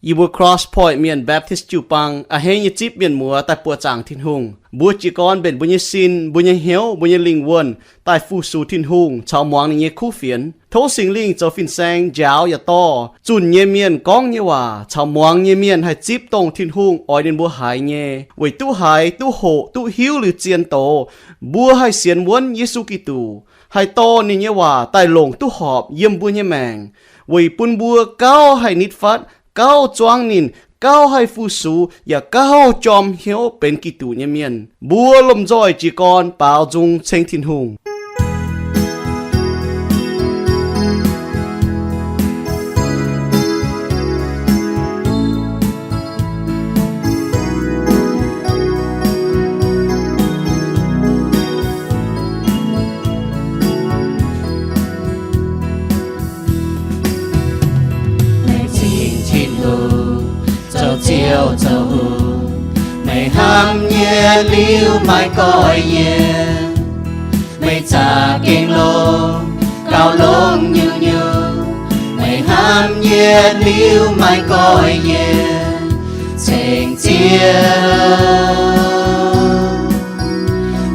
Yie mbuo Cross Point Mienh Baptist jiu-baang a'hneiv nyei zipv mienh muoz daaih buoqc zaangc Tin-Hungh. Mbuo jiez gorn mbenc mbuo nyei sin, mbuo nyei hnyouv, mbuo nyei lingh wuonh daaih fu-sux Tin-Hungh caux muangx ninh nyei kuv fienx. Tov Singx Lingh zoux fin-saeng njaaux yaac dorh zunh nyei mienh gorngv nyei waac caux muangx nyei mienh haih zipv dongh Tin-Hungh oix ninh mbuo haiz nyei, weic duqv haiz, duqv hoqc, duqv hiuv liuz zien doz, mbuo haih sienx wuonv Yesu Giduc, haih dorh ninh nyei waac daaih longc duqv horpc yiem mbuo nyei maengc, weic bun mbuo gauh haih nitv fatv, gauh zuangv ninh, gauh haih fu-sux, yaac gauh jorm hnyouv benx Giduc nyei mienh. Mbuo lomh nzoih jiez gorn baaux nzung ceng Tin-Hungh. Meih cing Tin-Hungh zoux Ziouv zoux Hungh, meih hnamv yietc liuz maiv goiv yienc. Meih zaqc gengh longx gauh longx nyungc-nyungc, meih hnamv yietc liuz maiv goiv yienc. Ceng Ziouv,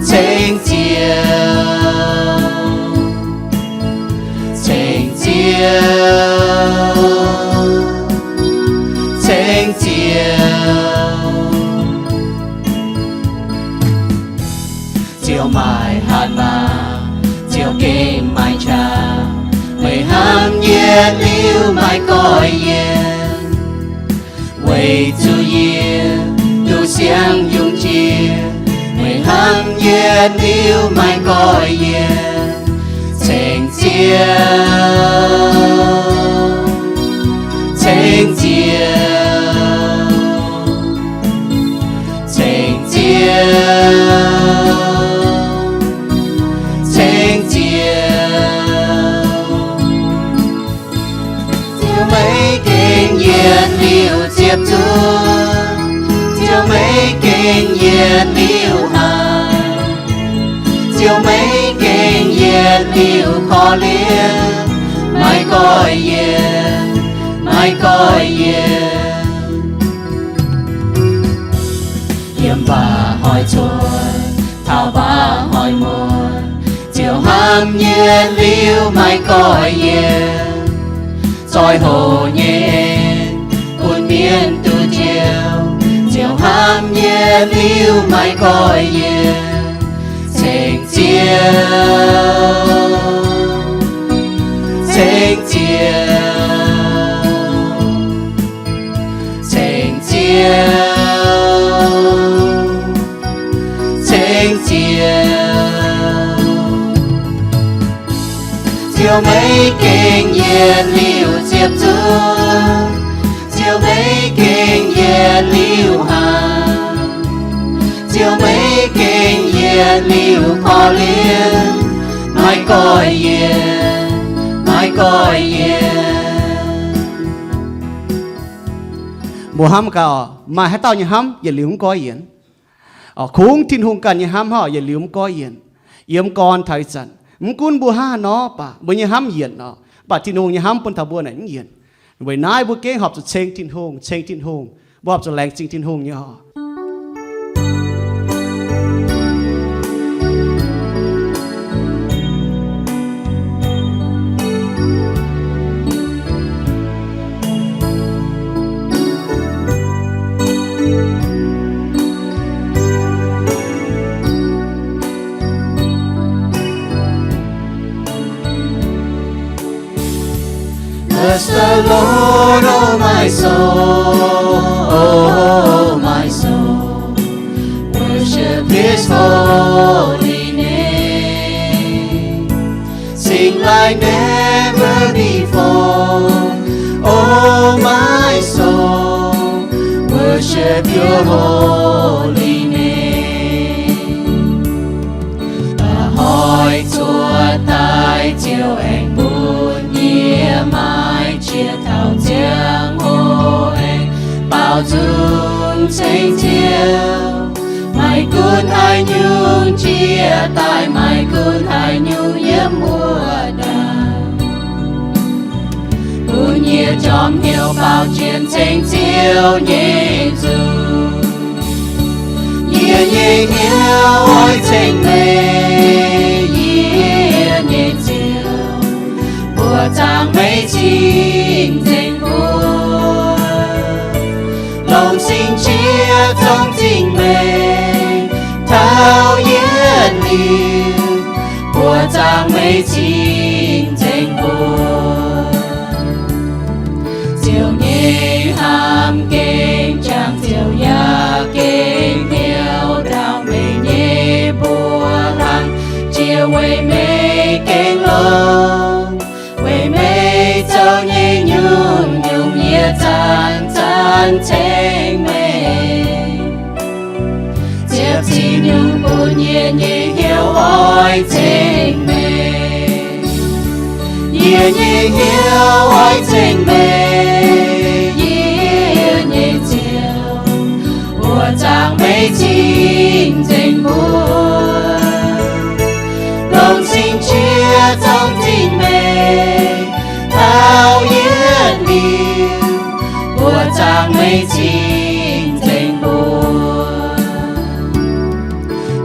ceng Ziouv, ceng Ziouv, ceng Ziouv. Ziouv maaih hatc maaz, Ziouv gengh maaih qangx, meih hnamv yietc liuz maiv goiv yienc. Weic zuqc yie duqv siang yungz jiex, meih hnamv yietc liuz maiv goiv yienc. Ceng Ziouv, ceng Ziouv, ceng Ziouv, ceng Ziouv. Ziouv meih gengh yietc liuz ziepc zuoqv, Ziouv meih gengh yietc liuz haiz, Ziouv meih gengh yietc liuz korv-lienh, maiv goiv yienc, maiv goiv yienc. Yiem mbaac hnoi cuotv, taux mbaac hnoi muotc, Ziouv hnamv yietc liuz maiv goiv yienc. Zoih hoc nyei en bun mienh duqv njoux, Ziouv hnamv yietc liuz maiv goiv yienc. Ceng Ziouv, ceng Ziouv, ceng Ziouv, ceng Ziouv. Ziouv meih gengh yietc liuz ziepc zuoqv, Ziouv meih gengh yietc liuz haiz, Ziouv meih gengh yietc liuz korv-lienh, maiv goiv yienc, maiv goiv yienc. Mbuo hnamv gaax, maaih haaix dauh nyei hnamv yietc liuz mv goiv yienc? Kungx Tin-Hungh ganh nyei hnamv hnangv yietc liuz mv goiv yienc. Yiem gorn taux ih zanc, mv gunv mbuo hnangv haaix nor baac mbuo nyei hnamv yienc orqc, mv baac Tin-Hungh nyei hnamv bun taux mbuo naaic mv yienc. Weic naaiv mbuo gengh horpc zuqc ceng Tin-Hungh, ceng Tin-Hungh. Mbuo horpc zuqc laengz zingh Tin-Hungh nyei orqc. Bless the Lord, oh my soul, oh my soul. Worship his holy name. Sing like never before. Oh my soul, worship your holy name. A'hnoi zuov daaih Ziouv aengx bun yie maaih qiex taux ziangh hoc aengx baaux nzung ceng Ziouv. Maiv gunv haaix nyungc jiex daaih, maiv gunv haaix nyungc yiem wuov ndaangc, bun yie Njormh hnyouv baaux jiex ceng Ziouv nyei nzunc. Yie nyei hnyouv oix ceng meih, yie nyei Ziouv, mbuoqc zaangc meih cing-nzengc mbuo. Longc sing qiex zorng zingh meih taux yietc liuz, mbuoqc zaangc meih cing-nzengc mbuo. Ziouv nyei hnamv gengh jangx, Ziouv yaac gengh hnyouv ndau meih nyei mbuoqc hlang, jiex weic meih gengh longx. Weic meih zoux nyei nyungc-nyungc yie zanc-zanc ceng meih. Ziepc zuoqv nyungc bun yie nyei hnyouv oix ceng meih. Yie nyei hnyouv oix ceng meih, yie nyei Ziouv, mbuoqc zaangc meih cing-nzengc mbuo. Longc sing qiex zorng zingh meih taux yietc liuz, mbuoqc zaangc meih cing-nzengc mbuo.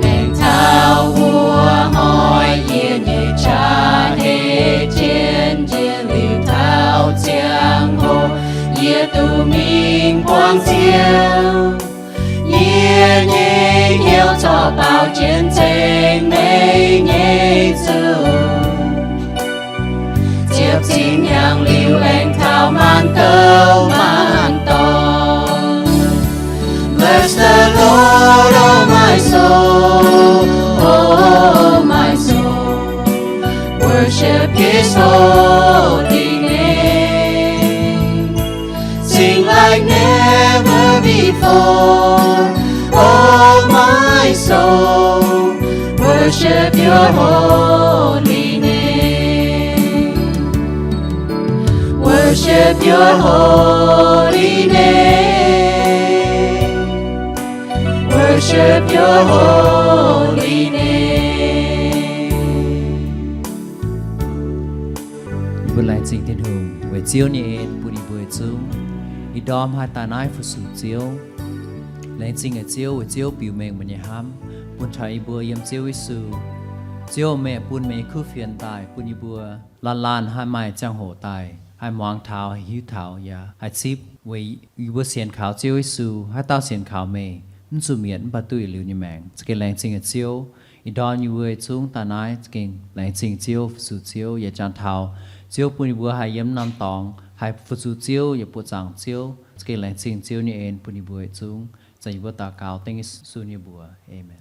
Aengx taux wuov hnoi yie nyei qaqv hei jienv njiec liuz taux ziangh hoc, yie duqv mingh buangh Ziouv. Yie nyei hnyouv corc baaux jiex ceng meih nyei nzunc. Ziepc zuoqv hnyangx liuz aengx taux maanc gouv maanc dorngx. Bless the Lord, oh my soul, oh my soul, worship his holy name. Sing like never before, oh my soul, worship your holy name. Worship your holy name. Worship your holy name. Yie mbuo laengz zingh Tin-Hungh weic Ziouv nyei en bun yie mbuo yietc zungv. Ih ndorm haih daaih naaiv fu-sux Ziouv. Laengz zingh eix Ziouv weic Ziouv biux mengh meih nyei hnamv bun taux yie mbuo yiem Ziouv Yesu. Ziouv, meih bun meih nyei kuv fienx daaih bun yie mbuo laanh laanh haih maaih ziangh hoc daaih haih muangx taux, haih hiuv taux, yaac haih zipv weic yie mbuo sienx kaux Ziouv Yesu. Haaix dauh sienx kaux meih mv zuqc mietc mv baac duqv yietc liuz nyei maengc. Za'gengh laengz zingh eix Ziouv. Ih ndorm yie mbuo yietc zungv daaih naaiv za'gengh laengz zingh Ziouv, fu-sux Ziouv, yaac jangx taux Ziouv bun yie mbuo haih yiem naaiv norm dorngx haih fu-sux Ziouv yaac buoqc zaangc Ziouv. Za'gengh laengz zingh Ziouv nyei en bun yie mbuo yietc zungv. Zanc yie mbuo daux gaux dengv Yesu nyei mbuox. Aamen.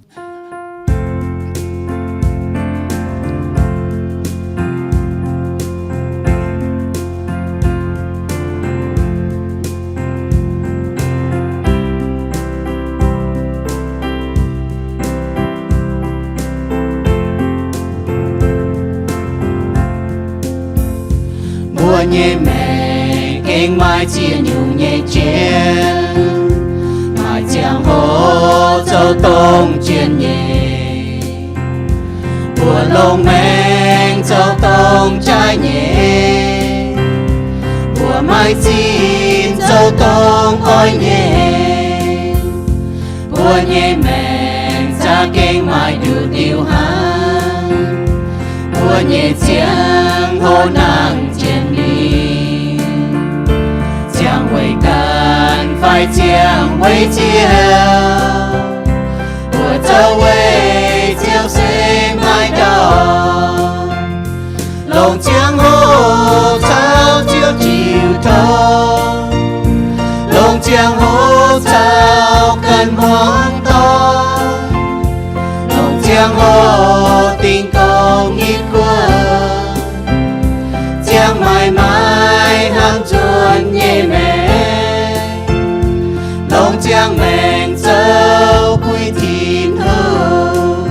Mbuo nyei maengc gengh maaih ziex nyungc nyei jien, maaih ziangh hoc zoux dongh jien nyei. Mbuo longc maengc zoux dongh jaaix nyei, mbuo maaih zinh zoux dongh oix nyei. Mbuo nyei maengc za'gengh maaih nduqc diuh hnangv, mbuo nyei ziangh hoc nangc jien mingh. Ziangh weic ganh fai ziangh weic Ziouv, mbuo zoux weic Ziouv se maaih ndortv. Longc ziangh hoc caux Ziouv jiu tong, longc ziangh hoc caux ganh hmuangx doic, longc ziangh hoc dingh gong nyei guoqv, ziangh maaiz maaiz hnamv nzuonx nyei maengc, longc ziangh maengc zoux puix Tin-Hungh.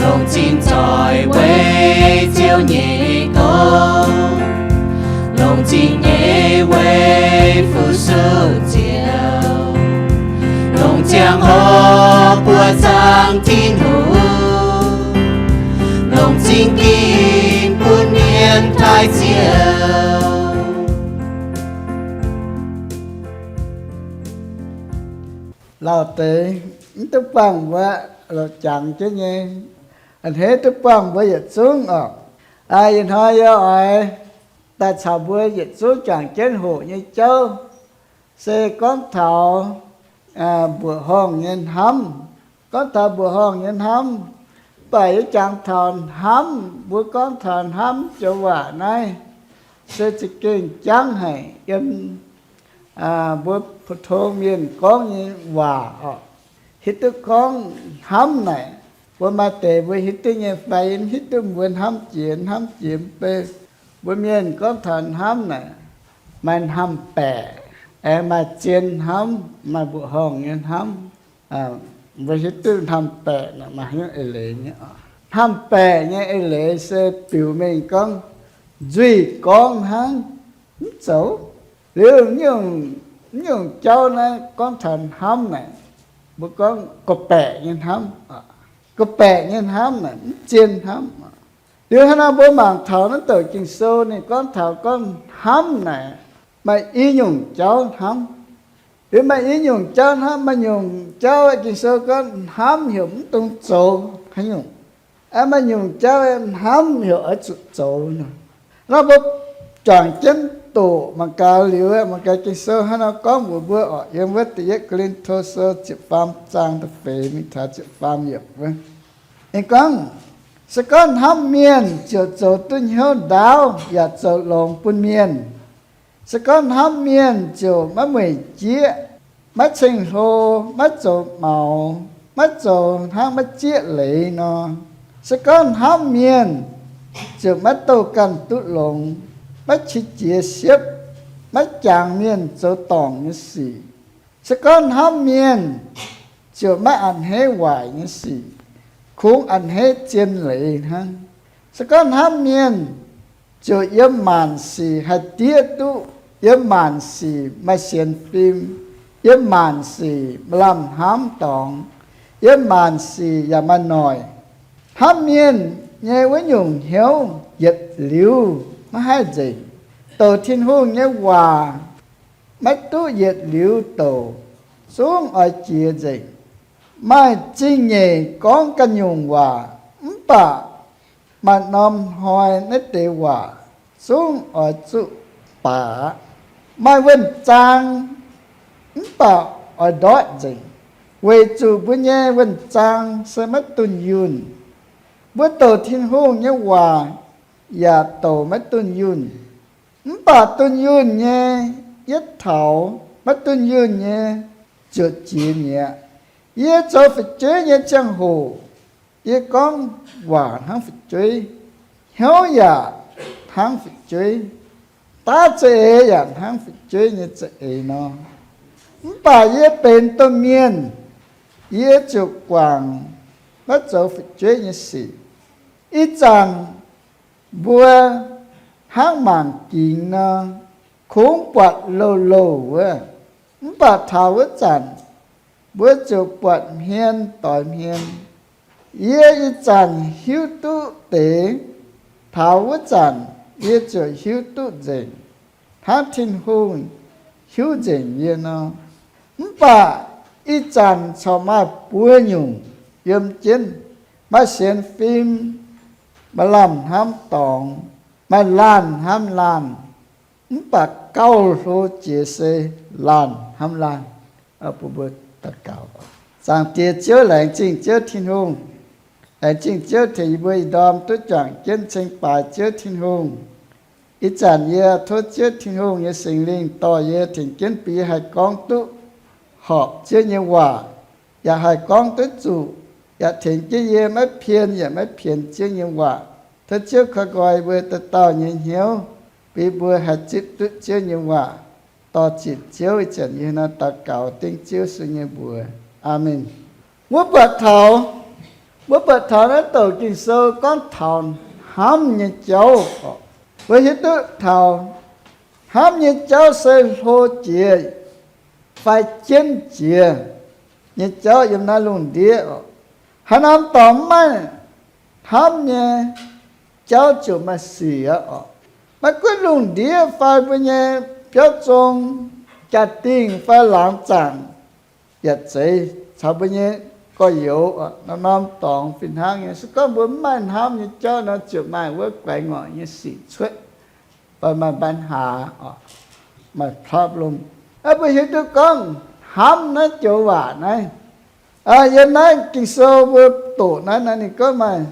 Longc zingh zoih weic Ziouv nyei gong, longc zingh nyei weic fu-sux Ziouv. Longc ziangh hoc buoqc zaangc Tin-Hungh, longc zingh ginv bun mienh taaih Ziouv. lauh deix, mv duqv buangh mbuo loc jangx jienv nyei. A'hneiv duqv buangh mbuo yietc zungv oc. Ih hnoi yie oix daaih caux mbuo yietc zungv juangc jienv hoqc nyei jauv se gorngv taux mbuoqc horngh nyei hnamv. Gorngv taux mbuoqc horngh nyei hnamv, mv baac yie jangx taux hnamv, mbuo gorngv taux hnamv joux waac naaiv se za'gengh jangv haic yiem mbuo pou-tong mienh gorngv nyei waac oc. Hiuv duqv gorngv hnamv naaic, mbuo maaih deix mbuo hiuv duqv nyei fai, hiuv duqv mbuo hnamv jiex hnamv jiex mv bei. Mbuo mienh gorngv taux hnamv naaic, maaih hnamv-baeqc, aengx maaih zien hnamv, maaih mbuoqc horngh nyei hnamv. Mbuo hiuv duqv hnamv-baeqc naaic maaih haaix nyungc eix leiz nyei. Hnamv-baeqc nyei eix leiz se biux mengh gorngv nzuih gorngv hnangv, mv zoux. Liuz nyungc, nyungc jauv naaiv gorngv taux hnamv naaic, mbuo gorngv gorqv-baeqc nyei hnamv. Gorqv-baeqc nyei hnamv naaic mv zien hnamv. Liuz hnangv naaiv mbuo mangc taux naaiv douc Ging-Sou ninh gorngv taux gorngv hnamv naaic, maaih i nyungc jauv hnamv. Liuz maaih i nyungc jauv hnamv, maaih nyungc jauv Ging-Sou gorngv hnamv heuc mv dungx zoux haaix nyungc. Maaih nyungc jauv hnamv heuc oix zuqc zoux nor. Nor mbuo juangc jienv doqc mangc gaax liuz, mangc gaax Ging-Sou hnangv nor gorngv mbuox mbuo oc. Yiem wuov da'yietv Ko^lin^to Sou ziepc faam zaang da'feix mingh taux ziepc faam yiemc wuov. Ninh gorngv, se gorngv hnamv mienh ziouc zoux duqv hnyouv ndaauv yaac zoux longx bun mienh. Se gorngv hnamv mienh ziouc maiv mueic jieqv, maiv ceng-hlo, maiv zoux maux, maiv zoux hnangv maiv zieqv leiz nor. Se gorngv hnamv mienh ziouc maiv douh ganh duqv longx, maiv qiex jiez siepv, maiv jangx mienh zoux dorngc nyei sic. Se gorngv hnamv mienh ziouc maiv a'hneiv waaic nyei sic, kungx a'hneiv zien leiz hnangv. Se gorngv hnamv mienh ziouc yiem maanc sic haih diev duqv, yiem maanc sic maaih sienx fim, yiem maanc sic maaih lamh hnamv dorngx, yiem maanc sic yaac maaih noic. Hnamv mienh nyei wuov nyungc hnyouv yietc liuz maiv haih nzengc. Douc Tin-Hungh nyei waac maiv duqv yietc liuz douc, zungv oix jiex nzengc. Maaih zingh nyeic gorngv ganh nyungc waac, mv baac maaih norm hnoi naaiv deix waac zungv oix zuqc baac aqv. Maaih wuonh zaang, mv baac oix ndoiv nzengc, weic zuqc mbuo nyei wuonh zaang se maiv dunh yunh. Mbuo douc Tin-Hungh nyei waac yaac douc maiv dunh yunh. Mv baac dunh yunh nyei yietv taux, maiv dunh yunh nyei ziouc jiex mi'aqv. Yie zoux fu'jueiv nyei ziangh hoc, yie gorngv waac hnangv fu'jueiv, hnyouv yaac hnangv fu'jueiv, daav za'eix yaac hnangv fu'jueiv nyei za'eix nor. Mv baac yie benx domh mienh, yie ziouc guangc maiv zoux fu'jueiv nyei sic. Ih zanc mbuo hnangv mangc gingx nor, kungx buatc louh louh wuov, mv baac taux wuov zanc mbuo ziouc buatc hmien doix hmien. Yie ih zanc hiuv duqv deix, taux wuov zanc yie ziouc hiuv duqv nzengc, hnangv Tin-Hungh hiuv nzengc yie nor. Mv baac ih zanc corc maaih buo nyungc yiem jienv, maaih sienx fim, maaih lamh hnamv dorngx, maaih laanh hnamv laanh, mv baac gauh hlo jiex se laanh hnamv laanh. Bun mbuo daux gaux. Zaangc Diex Ziouv, laengz zingh Ziouv Tin-Hungh. Laengz zingh Ziouv tengx yie mbuo ih ndorm duqv juangc jienv ceng baaix Ziouv Tin-Hungh. Ih zanc yie tov Ziouv Tin-Hungh nyei Singx Lingh dorh yie tengx jienv bun yie haih gorngv duqv horpc Ziouv nyei waac, yaac haih gorngv duqv zuqc, yaac tengx jienv yie maiv pien yaac maiv pienx Ziouv nyei waac. Tov Ziouv koi nqoi mbuo dauh dauh nyei hnyouv, bun mbuo haih zipv duqv Ziouv nyei waac. Dorh ziec Ziouv, ih zanc yie nor daux gaux dengv Ziouv Yesu nyei mbuox. Aamen. Mbuo buatc taux, mbuo buatc taux naaiv douc Ging-Sou gorngv taux hnamv nyei jauv. Mbuo hiuv duqv taux hnamv nyei jauv se hlo jiex fai jienv jiex nyei jauv yiem naaiv lungh ndiev oc. Haaix norm dorngx mv maaih hnamv nyei jauv ziouc maaih sic aqv oc. Maiv gunv lungh ndiev fai mbuo nyei biauv zong, jaa-dingh fai laangz zaangc, yaac zeiz caux mbuo nyei gorx-youz norm-norm dorngx fih hnangv nyei. Se gorngv mbuo mv maaih hnamv nyei jauv nor, ziouc maaih wuov guaix ngoic nyei sic cuotv, fai maaih ปัญหา, maaih problem. Mbuo hiuv duqv gorngv hnamv naaiv joux waac naaiv, yiem naaiv Ging-Sou mbuo doqc naaiv, naaiv ninh gorngv maaih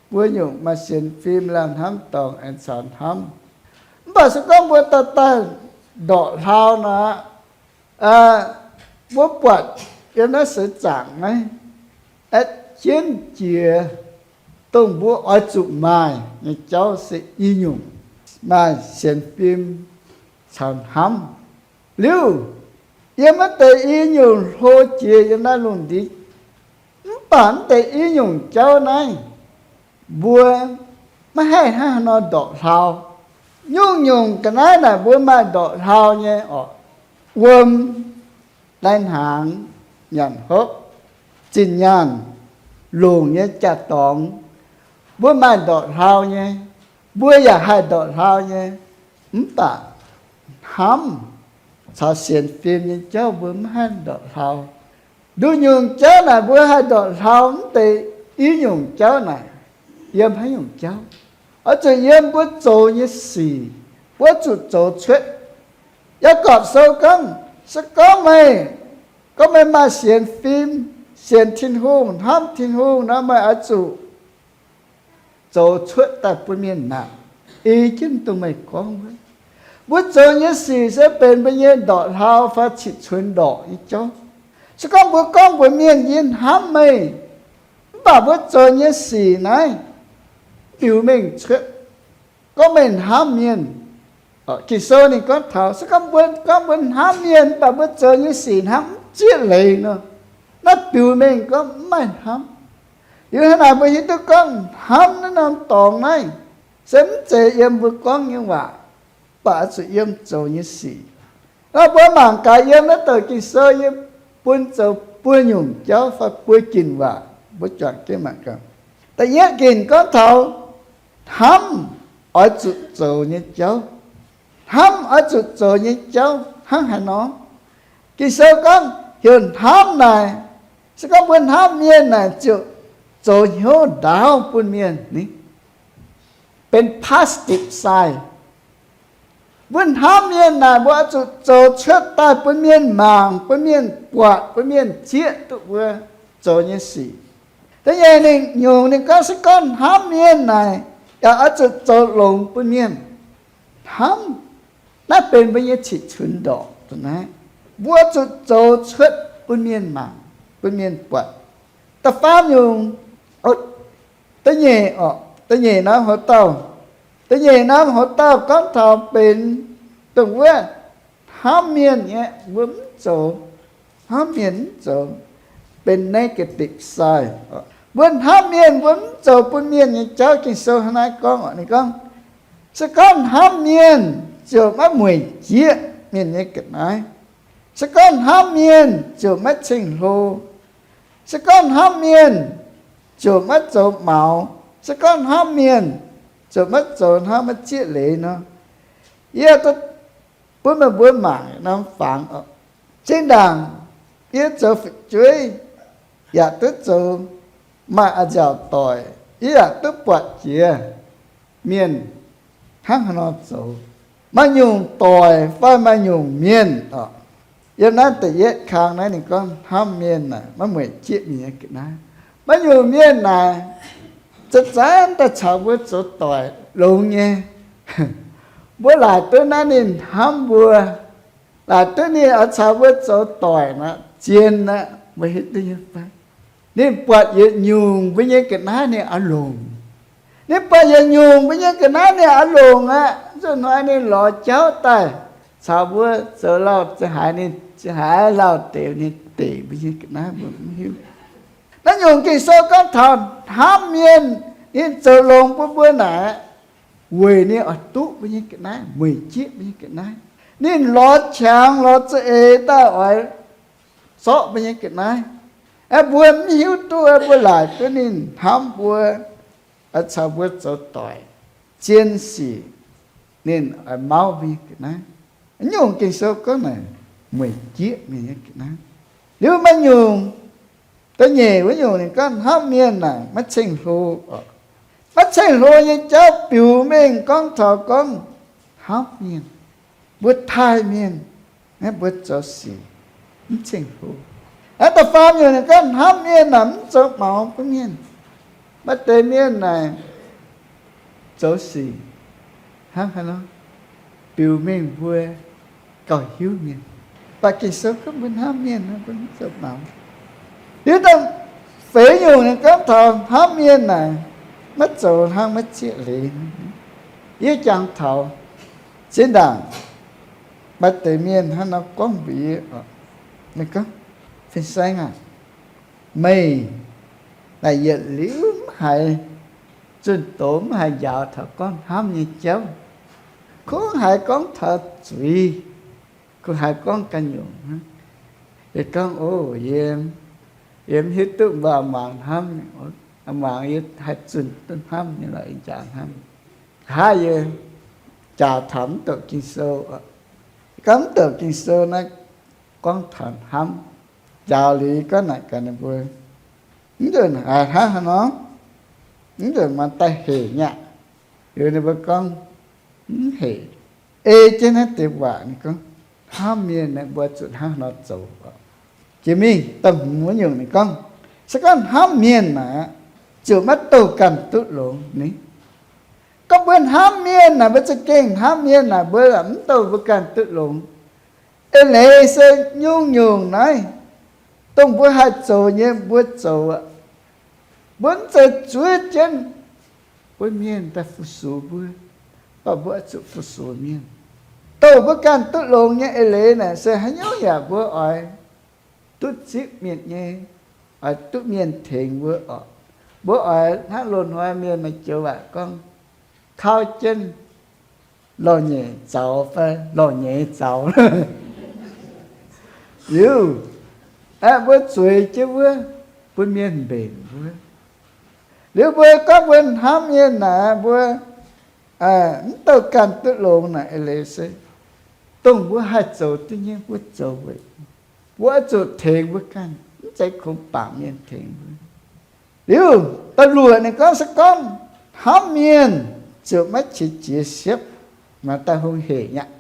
mbuo nyungc maaih sienx fim, laanh hnamv dorngx, aengx caux hnamv. Mv baac se gorngv mbuo daaih daaih ndorqc hlau nor, mbuo buatc yiem naaiv seix zaangc naaiv, aeqv, jienv jiex dongh mbuo oix zuqc maaih nyei jauv se i nyungc maaih sienx fim caux hnamv. Liuz, yiem naaiv deix i nyungc hlo jiex yiem naaiv lungh ndiev, mv baac naaiv deix i nyungc jauv naaiv, mbuo maiv haih hnangv haaix nor ndorqc hlau. Nyungc-nyungc ga'naaiv naaic mbuo maaih ndorqc hlau nyei orqc. Wuom, lai hnaangx, nyanc hopv, zinh nyaanh, longc nyei jaa-dorngx, mbuo maaih ndorqc hlau nyei, mbuo yaac haih ndorqc hlau nyei. Mv baac hnamv caux sienx fim nyei jauv mbuo maiv haih ndorqc hlau. Nduqc nyungc jauv naaic mbuo haih ndorqc hlau, mv deix i nyungc jauv naaic yiem haaix nyungc jauv? Oix zuqc yiem mbuo zoux nyei sic, mbuo zuqc zoux cuotv. Yaagorpc Sou gorngv, se gorngv meih, gorngv meih maaih sienx fim, sienx Tin-Hungh, hnamv Tin-Hungh nor, meih oix zuqc zoux cuotv daaih bun mienh naaic, ei jienv dongh meih gorngv wuov. Mbuo zoux nyei sic se benx mbuo nyei ndorqc hlau fai citv cunx ndorqc nyei jauv. Se gorngv mbuo gorngv mbuox mienh, yie hnamv meih, mv baac mbuo zoux nyei sic naaiv biux mengh cuotv gorngv meih hnamv mienh. Ging-Sou ninh gorngv taux se gorngv mbuo gorngv mbuo hnamv mienh, mv baac mbuo zoux nyei sic hnangv mv zieqv leiz nor, naaiv biux mengh gorngv mv maaih hnamv. Liuz hnangv naaic mbuo hiuv duqv gorngv hnamv naaiv norm dorngx naaiv se mv zeiz yiem mbuo gorngv nyei waac, mv baac oix zuqc yiem zoux nyei sic. Nor mbuo mangc gaax yiem naaiv douc Ging-Sou yie bun zoux buo nyungc jauv fai buo ginc waac, mbuo juangc jienv mangc gaax. Da'yietv ginc gorngv taux hnamv oix zuqc zoux nyei jauv. Hnamv oix zuqc zoux nyei jauv hnangv haaix nor? Ging-Sou gorngv heuc hnamv naaic, se gorngv mbuo hnamv mienh naaic ziouc zoux hnyouv ndaauv bun mienh ni, benx positive sign. Mbuo hnamv mienh naaic mbuo oix zuqc zoux cuotv daaih bun mienh mangc, bun mienh buatc, bun mienh zieqv duqv mbuo zoux nyei sic. Da'nyeic ninh nyungc ninh gorngv se gorngv hnamv mienh naaic yaac oix zuqc zoux longx bun mienh. Hnamv naaiv benx mbuo nyei citv cunx ndorqc dongh naaiv, mbuo zuqc zoux cuotv bun mienh mangc, bun mienh buatc. Da'faam nyungc, da'nyeic orqc, da'nyeic norm hoc dauh, da'nyeic norm hoc dauh gorngv taux benx dongh wuov hnamv mienh nyei mbuo mv zoux, hnamv mienh mv zoux, benx negative sign. Mbuo hnamv mienh mbuo mv zoux bun mienh nyei jauv. Ging-Sou hnangv naaiv gorngv orqc, ninh gorngv, se gorngv hnamv mienh ziouc maiv mueic jieqv mienh nyei ga'naaiv. Se gorngv hnamv mienh ziouc maiv ceng-hlo. Se gorngv hnamv mienh ziouc maiv zoux maux. Se gorngv hnamv mienh ziouc maiv zoux hnangv maiv zieqv leiz nor. Yie bun meih mbuo mangc norm fangx. Zinh ndaangc yie zoux fu'jueiv yaac duqv zoux maaih a'nziaauc doic, yie yaac duqv buatc jiex mienh hnangv haaix nor zoux. Maaih nyungc doic fai maaih nyungc mienh orqc, yiem naaiv da'yietv kang naaiv ninh gorngv hnamv mienh naaic maiv mueic jieqv mienh nyei ga'naaiv. Maaih nyungc mienh naaic zanc-zanc daaih caux mbuo zoux doic longx nyei. Mbuo laaic duqv naaiv ninh hnamv mbuo, laaic duqv ninh oix caux mbuo zoux doic nor, zien aqv, mbuo hiuv duqv nyei fai? Ninh buatc yietc nyungc mbuo nyei ga'naaiv ninh oix longc. Ninh buatc yietc nyungc mbuo nyei ga'naaiv ninh oix longc aqv, nzunc hnoi ninh lorz jauv daaih caux mbuo zoux lauh za'haaix, ninh za'haaix lauh deix ninh deic mbuo nyei ga'naaiv mbuo mv hiuv. Naaiv nyungc Ging-Sou gorngv taux hnamv mienh ninh zoux longx bun mbuo naaic, weic ninh oix duqv mbuo nyei ga'naaiv, mueic jieqv mbuo nyei ga'naaiv. Ninh lorz qangx lorz za'eix daaih oix zorqv mbuo nyei ga'naaiv. Aeqv, mbuo mv hiuv duqv, mbuo laaic duqv ninh hnamv mbuo, oix caux mbuo zoux doic, zien sic, ninh oix mauv mbuo nyei ga'naaiv. Nyungc Ging-Sou gorngv naaic, mueic jieqv mienh nyei ga'naaiv. Liuz maaih nyungc, da'nyeic wuov nyungc ninh gorngv hnamv mienh naaic maiv ceng-hlo oc. Maiv ceng-hlo nyei jauv biux mengh gorngv taux gorngv hnamv mienh, mbuo taaih mienh, mbuo zoux sic mv ceng-hlo. Aa, da'faam nyungc ninh gorngv hnamv mienh naaic mv zoux maux bun mienh. Maaih deix mienh naaic zoux sic hnangv haaix nor, biux mengh mbuo gauh hiuv mienh. Mv baac Ging-Sou gorngv mbuo hnamv mienh, mbuo mv zoux maux. Liuz da'feix nyungc ninh gorngv taux hnamv mienh naaic maiv zoux hnangv maiv zieqv leiz. Yie jangx taux zinh ndaangc maaih deix mienh hnangv nor gorngv mbuox yie, ninh gorngv, Fin-Saeng aah, meih naaic yietc liuz mv haiz zunh doz, mv haiz njaaux taux gorngv hnamv nyei jauv, kungx haiz gorngv taux zuiz, kungx haiz gorngv ganh nyungc. Yie gorngv, O, yie, yie mv hiuv duqv mbuo mangc hnamv, mangc yie haih zunh duqv hnamv nyei lorqc, yie njaaux hnamv. Nqa'haav yie njaaux taux mv douc Ging-Sou. Gorngv mv douc Ging-Sou naaiv gorngv taux hnamv. Njaaux liuz gorngv naaic gaax ninh mbuo, mv deix haiz hnangv haaix nor, mv deix maaih daaih hec nyaqv. Liuz ninh mbuo gorngv, Mv hec. Ei jienv naaiv deix waac ninh gorngv, hnamv mienh naaic mbuo zuqc hnangv haaix nor zoux. Jiex mingh da'hmz wuov nyungc ninh gorngv, se gorngv hnamv mienh naaic, ziouc maiv douh ganh duqv longx ni. Gorngv mbuo hnamv mienh naaic, mbuo za'gengh hnamv mienh naaic, mbuo mv douh mbuo ganh duqv longx. Eix leiz se nyungc-nyungc naaiv, dongh mbuo haih zoux nyei mbuo zoux aqv. Mbuo mv zeiz zuov jienv bun mienh daaih fu-sux mbuo, mv baac mbuo oix zuqc fu-sux mienh. Douh mbuo ganh duqv longx nyei eix leiz naaic se haaix nyungc yaac mbuo oix duqv zipv mienh nyei, oix duqv mienh tengx mbuo oc. Mbuo oix hnangv loz-hnoi mienh maaih joux waac gorngv, kau jienv lorh-nyeic zaux fai lorh-nyeiz zaux. Liuz, aeqv, mbuo zueiz jienv wuov, bun mienh mbenc mbuo. Liuz mbuo gorngv mbuo hnamv mienh naaic, mbuo mv douh ganh duqv longx naaic, eix leiz se dongh mbuo haih zoux duqv nyei mbuo zoux weic, mbuo oix zuqc tengx mbuo ganh, mv zeiz kungx bangc mienh tengx mbuo. Liuz da'luoqc ninh gorngv se gorngv hnamv mienh ziouc maiv qiex jiez siepv, maaih daaih hungh hec nyaqv.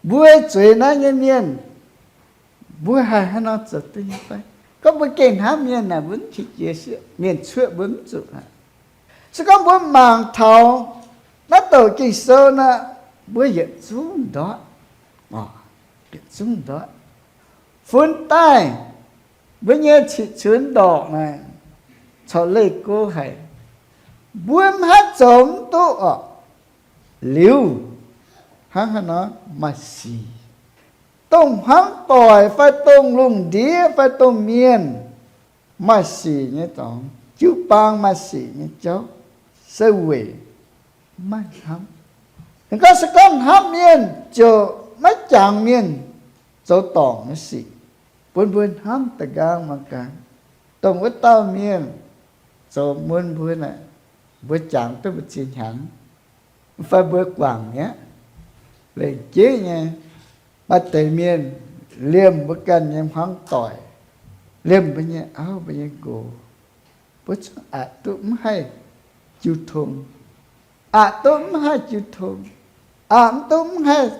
Mbuo zueiz naaiv nyei mienh, mbuo haih haaix nor zoux duqv nyei fai? Gorngv mbuo gengh hnamv mienh naaic, mbuo mv qiex jiez siepv, mienh cuoqv mbuo mv zuqc aqv. Se gorngv mbuo mangc taux naaiv douc Ging-Sou nor, mbuo yietc zungv ndortv, yietc zungv ndortv. Funx daaih mbuo nyei qiqv cunx ndorqc naaic, corc leih go haic, mbuo mv haih zoux mv duqv orqc. Liuz, hnangv haaix nor maaih sic, dongh hmuangv doic fai dongh lungh ndiev fai dongh mienh maaih sic nyei dorngx, jiu-baang maaih sic nyei jauv, se weic maiv hnamv. Ninh gorngv se gorngv hnamv mienh ziouc maiv jangx mienh zoux dorngc nyei sic, bun mbuo hnamv da'nqaang mangc gaax, dongh wuov dauh mienh zoux mun mbuo naaic, mbuo jangx duqv mbu'ziex hnyangx fai mbuo guangc mi'aqv. Lengc jeiv nyei, maaih deix mienh liemh mbuo ganh nyei hmuangv doic, liemh mbuo nyei auv, mbuo nyei nqox, mbuo zungv aqc duqv mv haih jiu tong, aqc duqv mv haih jiu tong, aqc mv duqv mv haih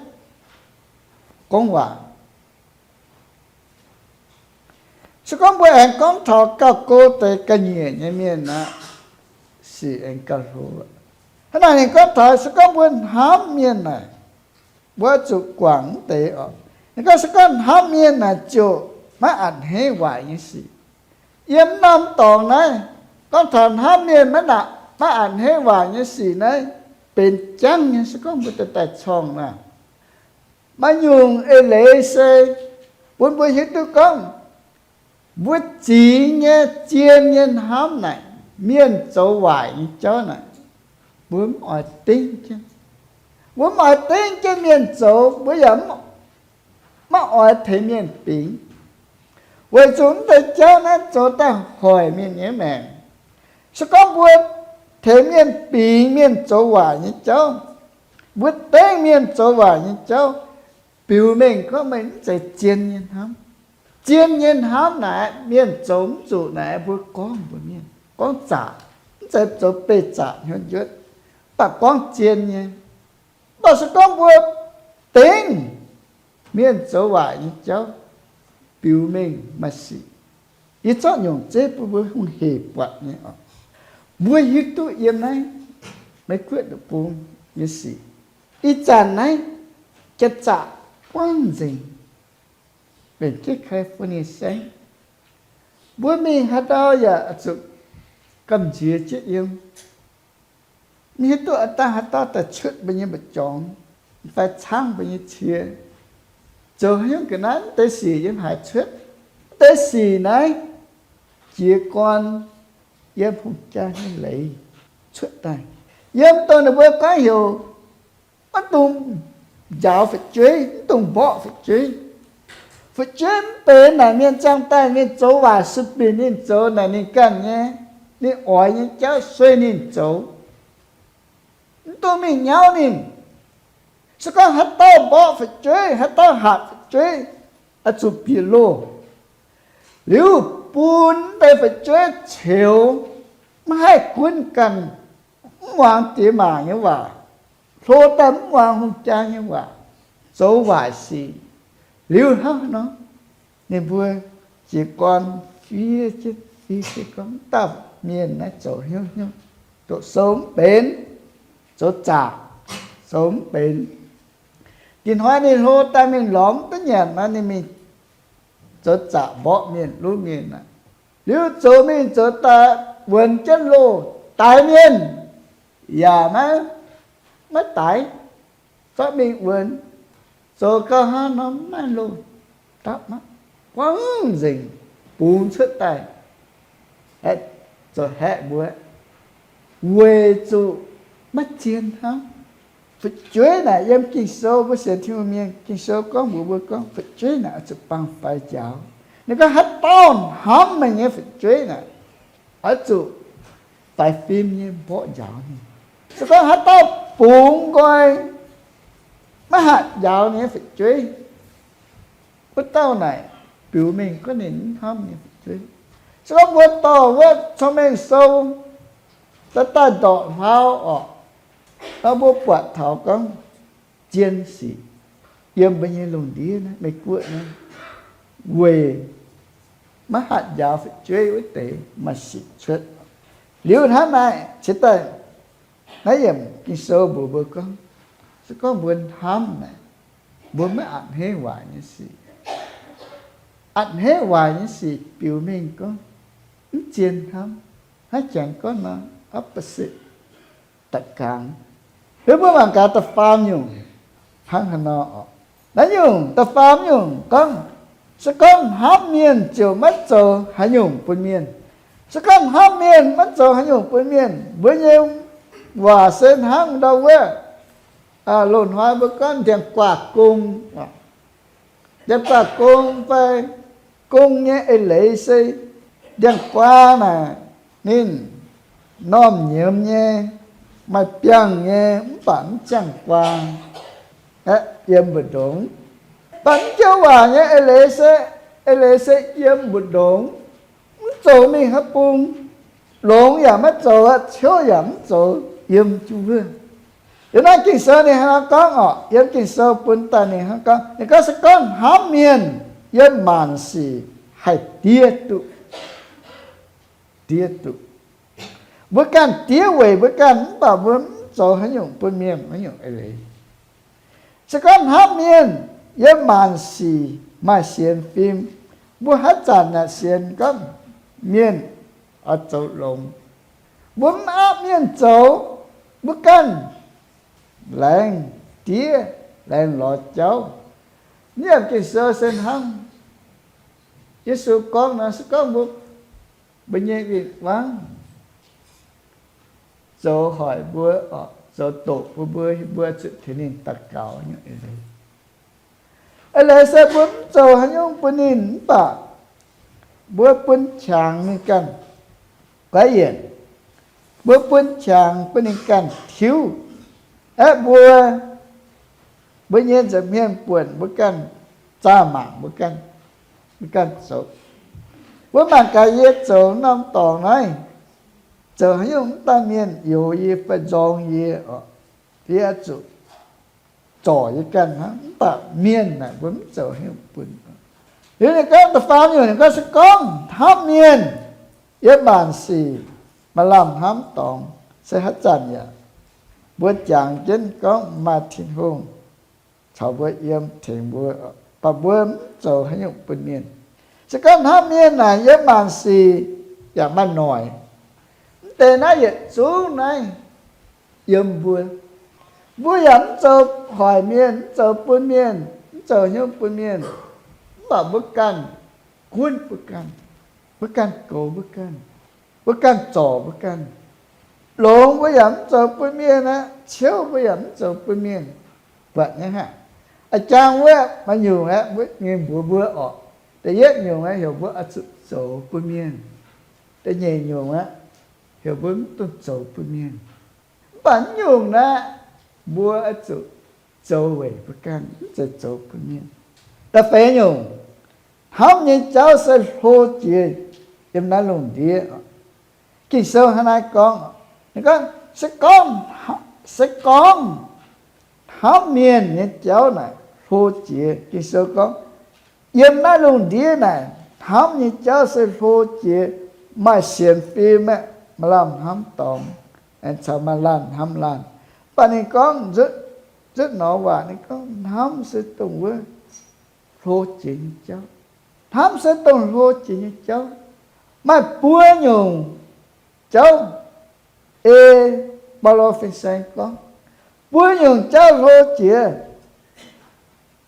gorngv waac. Se gorngv mbuo aengx gorngv taux gauh go deix ga'nyiec nyei mienh aqv, sic aengx gauh hlo. Hnangv naaic ninh gorngv taux se gorngv mbuo hnamv mienh naaic, mbuo zuqc guangc mv deix oc. Ninh gorngv se gorngv hnamv mienh naaic ziouc maiv a'hneiv waaic nyei sic. Yiem norm dorngx naaiv, gorngv taux hnamv mienh maiv, maiv a'hneiv waaic nyei sic naaiv, benx jangv nyei se gorngv mbuo daaih daaih corngh naaic. Maaih nyungc eix leiz se bun mbuo hiuv duqv gorngv mbuo zingx nyei zien nyei hnamv naaic, mienh zoux waaic nyei jauv naaic, mbuo mv oix dengv jienv. Mbuo mv oix dengv jienv mienh zoux, mbuo yaac mv, maiv oix tengx mienh bingx, weic zuqc mv deix jauv naaiv zoux daaih hoic mienh nyei maengc. Se gorngv mbuo tengx mienh bingx mienh zoux waaic nyei jauv, mbuo dengv mienh zoux waaic nyei jauv, biux mengh gorngv meih mv zeiz zien nyei hnamv. Zien nyei hnamv naaic, mienh zoux mv zuqc naaic, mbuo gorngv mbuo mienh gorngv zaqc, mv zeiz zoux beih zaqc hnyouv njuotv, mv baac gorngv zien nyei. Mv baac se gorngv mbuo dengv mienh zoux waaic nyei jauv biux mengh maaih sic, yie zorqv nyungc zeiv bun mbuo hungh hec buatc nyei oc. Mbuo hiuv duqv yiem naaiv Meiv Guoqv deic-bung nyei sic, ih zanc naaiv janx-zaqc buangv nzengc, mbenc jienv kai fun ninh saengv. Mbuo mingh haaix ndau yaac zuqc gamh nziex jienv yiem. Mv hiuv duqv aav dangh haaix dauh daaih cuotv mbuo nyei mba'jorngx fai caangv mbuo nyei cie. Zoux haaix nyungc ga'naaiv mv deix sic yiem haaix cuotv? Mv deix sic naaiv jiez gorn yiem hungh jaa nyei leiz cuotv daaih. Yiem dongh ninh mbuo gorngv heuc maiv dungx njaaux fu'jueiv, mv dungx mborqv fu'jueiv. Fu'jueiv mv benx naaic mienh ziangh daaih mienh zoux waaic sueih binc ninh zoux naaic ninh ganh nyei, ninh oix nyei jauv sueih ninh zoux, mv dungx mingh nyauv ninh. Se gorngv haaix dauh mborqv fu'jueiv, haaix dauh hatc fu'jueiv, oix zuqc bieqc loh. Liuz bun deix fu'jueiv ceux, maiv haih gunv ganh, mv muangx diex maac nyei waac, hlo daaih mv muangx hungh jaa nyei waac, zoux waaic sic. Liuz hnangv nor, ninh mbuo jiez gorn fiev jienv, fiev jienv gorngv, mv dauh mienh naaiv zoux hnyouv hnyouv, doqc sou mv benx, zoux zaqc, zoux mv benx. Dinh hnoi ninh hlo daaih mingh lorz mv duqv nyanc nor, ninh mingh zoux zaqc mborqv mienh luv mienh aqv. Liuz zoux mingh zoux daaih wuonx jienv loh, daix mienh yaac maiv, maiv daix, zorqv mingh wuonx. Zoux gau hnangv nor maiv maaih loh dapv aqv, buangv nzengc, bungx cuotv daaih, zoux haeqv mbuo, weic zuqc maiv zien hnamv. Fu'jueiv naaic yiem Ging-Sou, mbuo sienx Tin-Hungh mienh, Ging-Sou gorngv mbuox mbuo gorngv fu'jueiv naaic oix zuqc baeng faix njaaux. Ninh gorngv haaix dauh hnamv meih nyei fu'jueiv naaic, oix zuqc faix fim nyei mborqv njaaux ninh. Se gorngv haaix dauh bungx nqoi maiv hatc njaaux ninh nyei fu'jueiv, wuov dauh naaic biux mengh gorngv ninh mv hnamv ninh nyei fu'jueiv. Se gorngv mbuo dorh wuov Cong-Mengh Sou daaih daaih ndorqc hlauv orqc, nor mbuo buatc taux gorngv zien sic yiem mbuo nyei lungh ndiev naaiv, Meiv Guoqv naaiv, weic maiv hatc njaaux fu'jueiv wuov deix maaih sic cuotv. Liuz hnangv naaiv cingx daaih naaiv yiemc Ging-Sou mbuox mbuo gorngv, se gorngv mbuo hnamv naaic, mbuo maiv a'hneiv waaic nyei sic. A'hneiv waaic nyei sic biux mengh gorngv mv zien hnamv. Hnangv jangx gorngv nor, opposite, da'gaangx. Liuz mbuo mangc gaax da'faam nyungc hnangv haaix nor oc. Naaiv nyungc, da'faam nyungc gorngv, se gorngv hnamv mienh ziouc maiv zoux haaix nyungc bun mienh. Se gorngv hnamv mienh maiv zoux haaix nyungc bun mienh, mbuo nyei waac se hnangv ndau wuov, loz-hnoi mbuo gorngv ndiangx-guaax gong. Ndiangx-guaax gong fai gong nyei eix leiz se ndiangx-guaax naaic, ninh normh nyiemz nyei, maaih biangh nyei, mv baac mv ziangh guaa aeqv, yiem mbu'ndongx. Mv baac mv joux waac nyei eix leiz se, eix leiz se yiem mbu'ndongx, mv zoux mingh haaix bung, longx yaac maiv zoux, ciouv yaac mv zoux, yiem jienv wuov. Yiem naaiv Ging-Sou ninh hnangv nor gorngv orqc, yiem Ging-Sou bun daaih ninh hnangv gorngv, ninh gorngv se gorngv hnamv mienh, yiem maanc sic haih diev duqv, diev duqv. Mbuo ganh diev weic mbuo ganh, mv baac mbuo mv zoux haaix nyungc bun mienh haaix nyungc eix leiz. Se gorngv hnamv mienh, yiem maanc sic maaih sienx fim. Mbuo haaix zanc yaac sienx gorngv mienh oix zoux longx. Mbuo mv aapv mienh zoux, mbuo ganh laengz diev, laengz lorz jauv. Yiem Ging-Sou se hnangv Yesu gorngv nor, se gorngv mbuo, mbuo nyei win-wangv zoux hoic mbuo, zoux doqc bun mbuo, mbuo zuqc tengx ninh daux gaux nyei eix leiz. Eix leiz se mbuo mv zoux haaix nyungc bun ninh, mv baac mbuo bun qangx ninh ganh guaiv yienc. Mbuo bun qangx bun ninh ganh tiuv. Aeqv, mbuo, mbuo nyei nza'hmien buonc mbuo ganh, zaah mangc mbuo ganh. ganh zoux. Mbuo mangc gaax yie zoux norm dorngx naaiv, zoux haaix nyungc mv dauh mienh youx yie fai nzorng yie oc, yie oix zuqc zorc yie ganh hnangv. Mv baac mienh naaic mbuo mv zoux haaix nyungc bun. Liuz ninh gorngv da'faam nyungc, ninh gorngv se gorngv hnamv mienh yiem maanc sic maaih lamh hnamv dorngx se haaix zanc yaac mbuo jangx jienv gorngv maaih Tin-Hungh caux mbuo yiem tengx mbuo, baac mbuo mv zoux haaix nyungc bun mienh. Se gorngv hnamv mienh naaic yiem maanc sic yaac maaih noic. Mv deix naaiv yietc zungv naaiv yiem mbuo. Mbuo yaac mv zoux hoic mienh, mv zoux bun mienh, mv zoux hnyouv bun mienh, mv baac mbuo ganh gunv mbuo ganh, mbuo ganh goux mbuo ganh, mbuo ganh zorc mbuo ganh. Longx mbuo yaac mv zoux bun mienh aqv, ciouv mbuo yaac mv zoux bun mienh. Buatc nyei haic. A'jang wuov maaih nyungc aeqv, mbuo nyei mbuox mbuo orqc, da'yietv nyungc aeqv, heuc mbuo oix zuqc zoux bun mienh. Da'nyeic nyungc aeqv, heuc mbuo mv dungx zoux bun mienh. Mv baac mv nyungc naaiv, mbuo oix zuqc zoux weic mbuo ganh, mv zeiz zoux bun mienh. Da'feix nyungc, hnamv nyei jauv se hlo jiex yiem naaiv lungh ndiev. Ging-Sou hnangv naaiv gorngv, ninh gorngv, se gorngv, se gorngv hnamv mienh nyei jauv naaic hlo jiex. Ging-Sou gorngv, yiem naaiv lungh ndiev naaic hnamv nyei jauv se hlo jiex, maaih sienx fim aeqv, maaih lamh hnamv dorngx, caux maaih laanh hnamv laanh. Mv baac ninh gorngv nzutv, nzutv norm waac ninh gorngv hnamv se dongh wuov hlo jiex nyei jauv. Hnamv se dongh hlo jiex nyei jauv. Maaih buo nyungc jauv, ei Baulo fin-saeng gorngv, buo nyungc jauv hlo jiex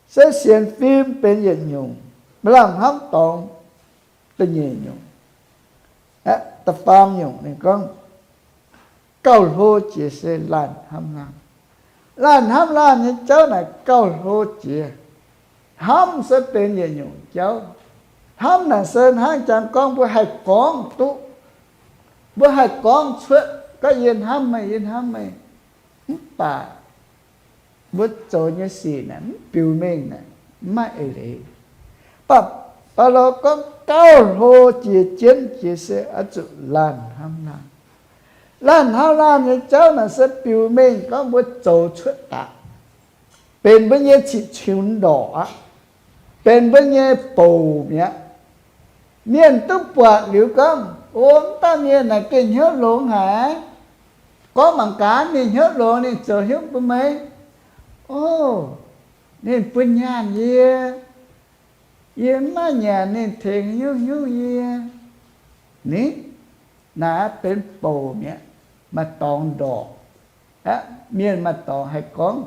se sienx fim benx yietc nyungc, maaih lamh hnamv dorngx da'nyeic nyungc. Aeqv, da'faam nyungc ninh gorngv, gauh hlo jiex se laanh hnamv laanh. Laanh hnamv laanh nyei jauv naaic gauh hlo jiex. Hnamv se benx yietc nyungc jauv. Hnamv naaic se hnangv jangx gorngv mbuo haih gorngv duqv, mbuo haih gorngv cuotv gorngv yie hnamv meih, yie hnamv meih. Mv baac mbuo zoux nyei sic naaic mv biux mengh naaic, mv maaih eix leiz. Mv baac Baulo gorngv gauh hlo jiex jienv jiex se oix zuqc laanh hnamv laanh. Laanh hnamv laanh nyei jauv naaic se biux mengh gorngv mbuo zoux cuotv daaih, benx mbuo nyei ciqv-ciunx ndorqc aqv, benx mbuo nyei bouc mi'aqv. Mienh duqv buatc liuz gorngv, o, mv dauh mienh naaic gengh hnyouv longx haic. Gorngv mangc gaax ninh hnyouv longx, ninh zoux hnyouv bun meih. O, ninh bun nyaanh yie, yie mv maaih nyanc ninh tengx hnyouv hnyouv yie. Ni, naaic benx bouc mi'aqv, maaih dorngx ndorqc. Aeqv, mienh maaih dorngx haih gorngv.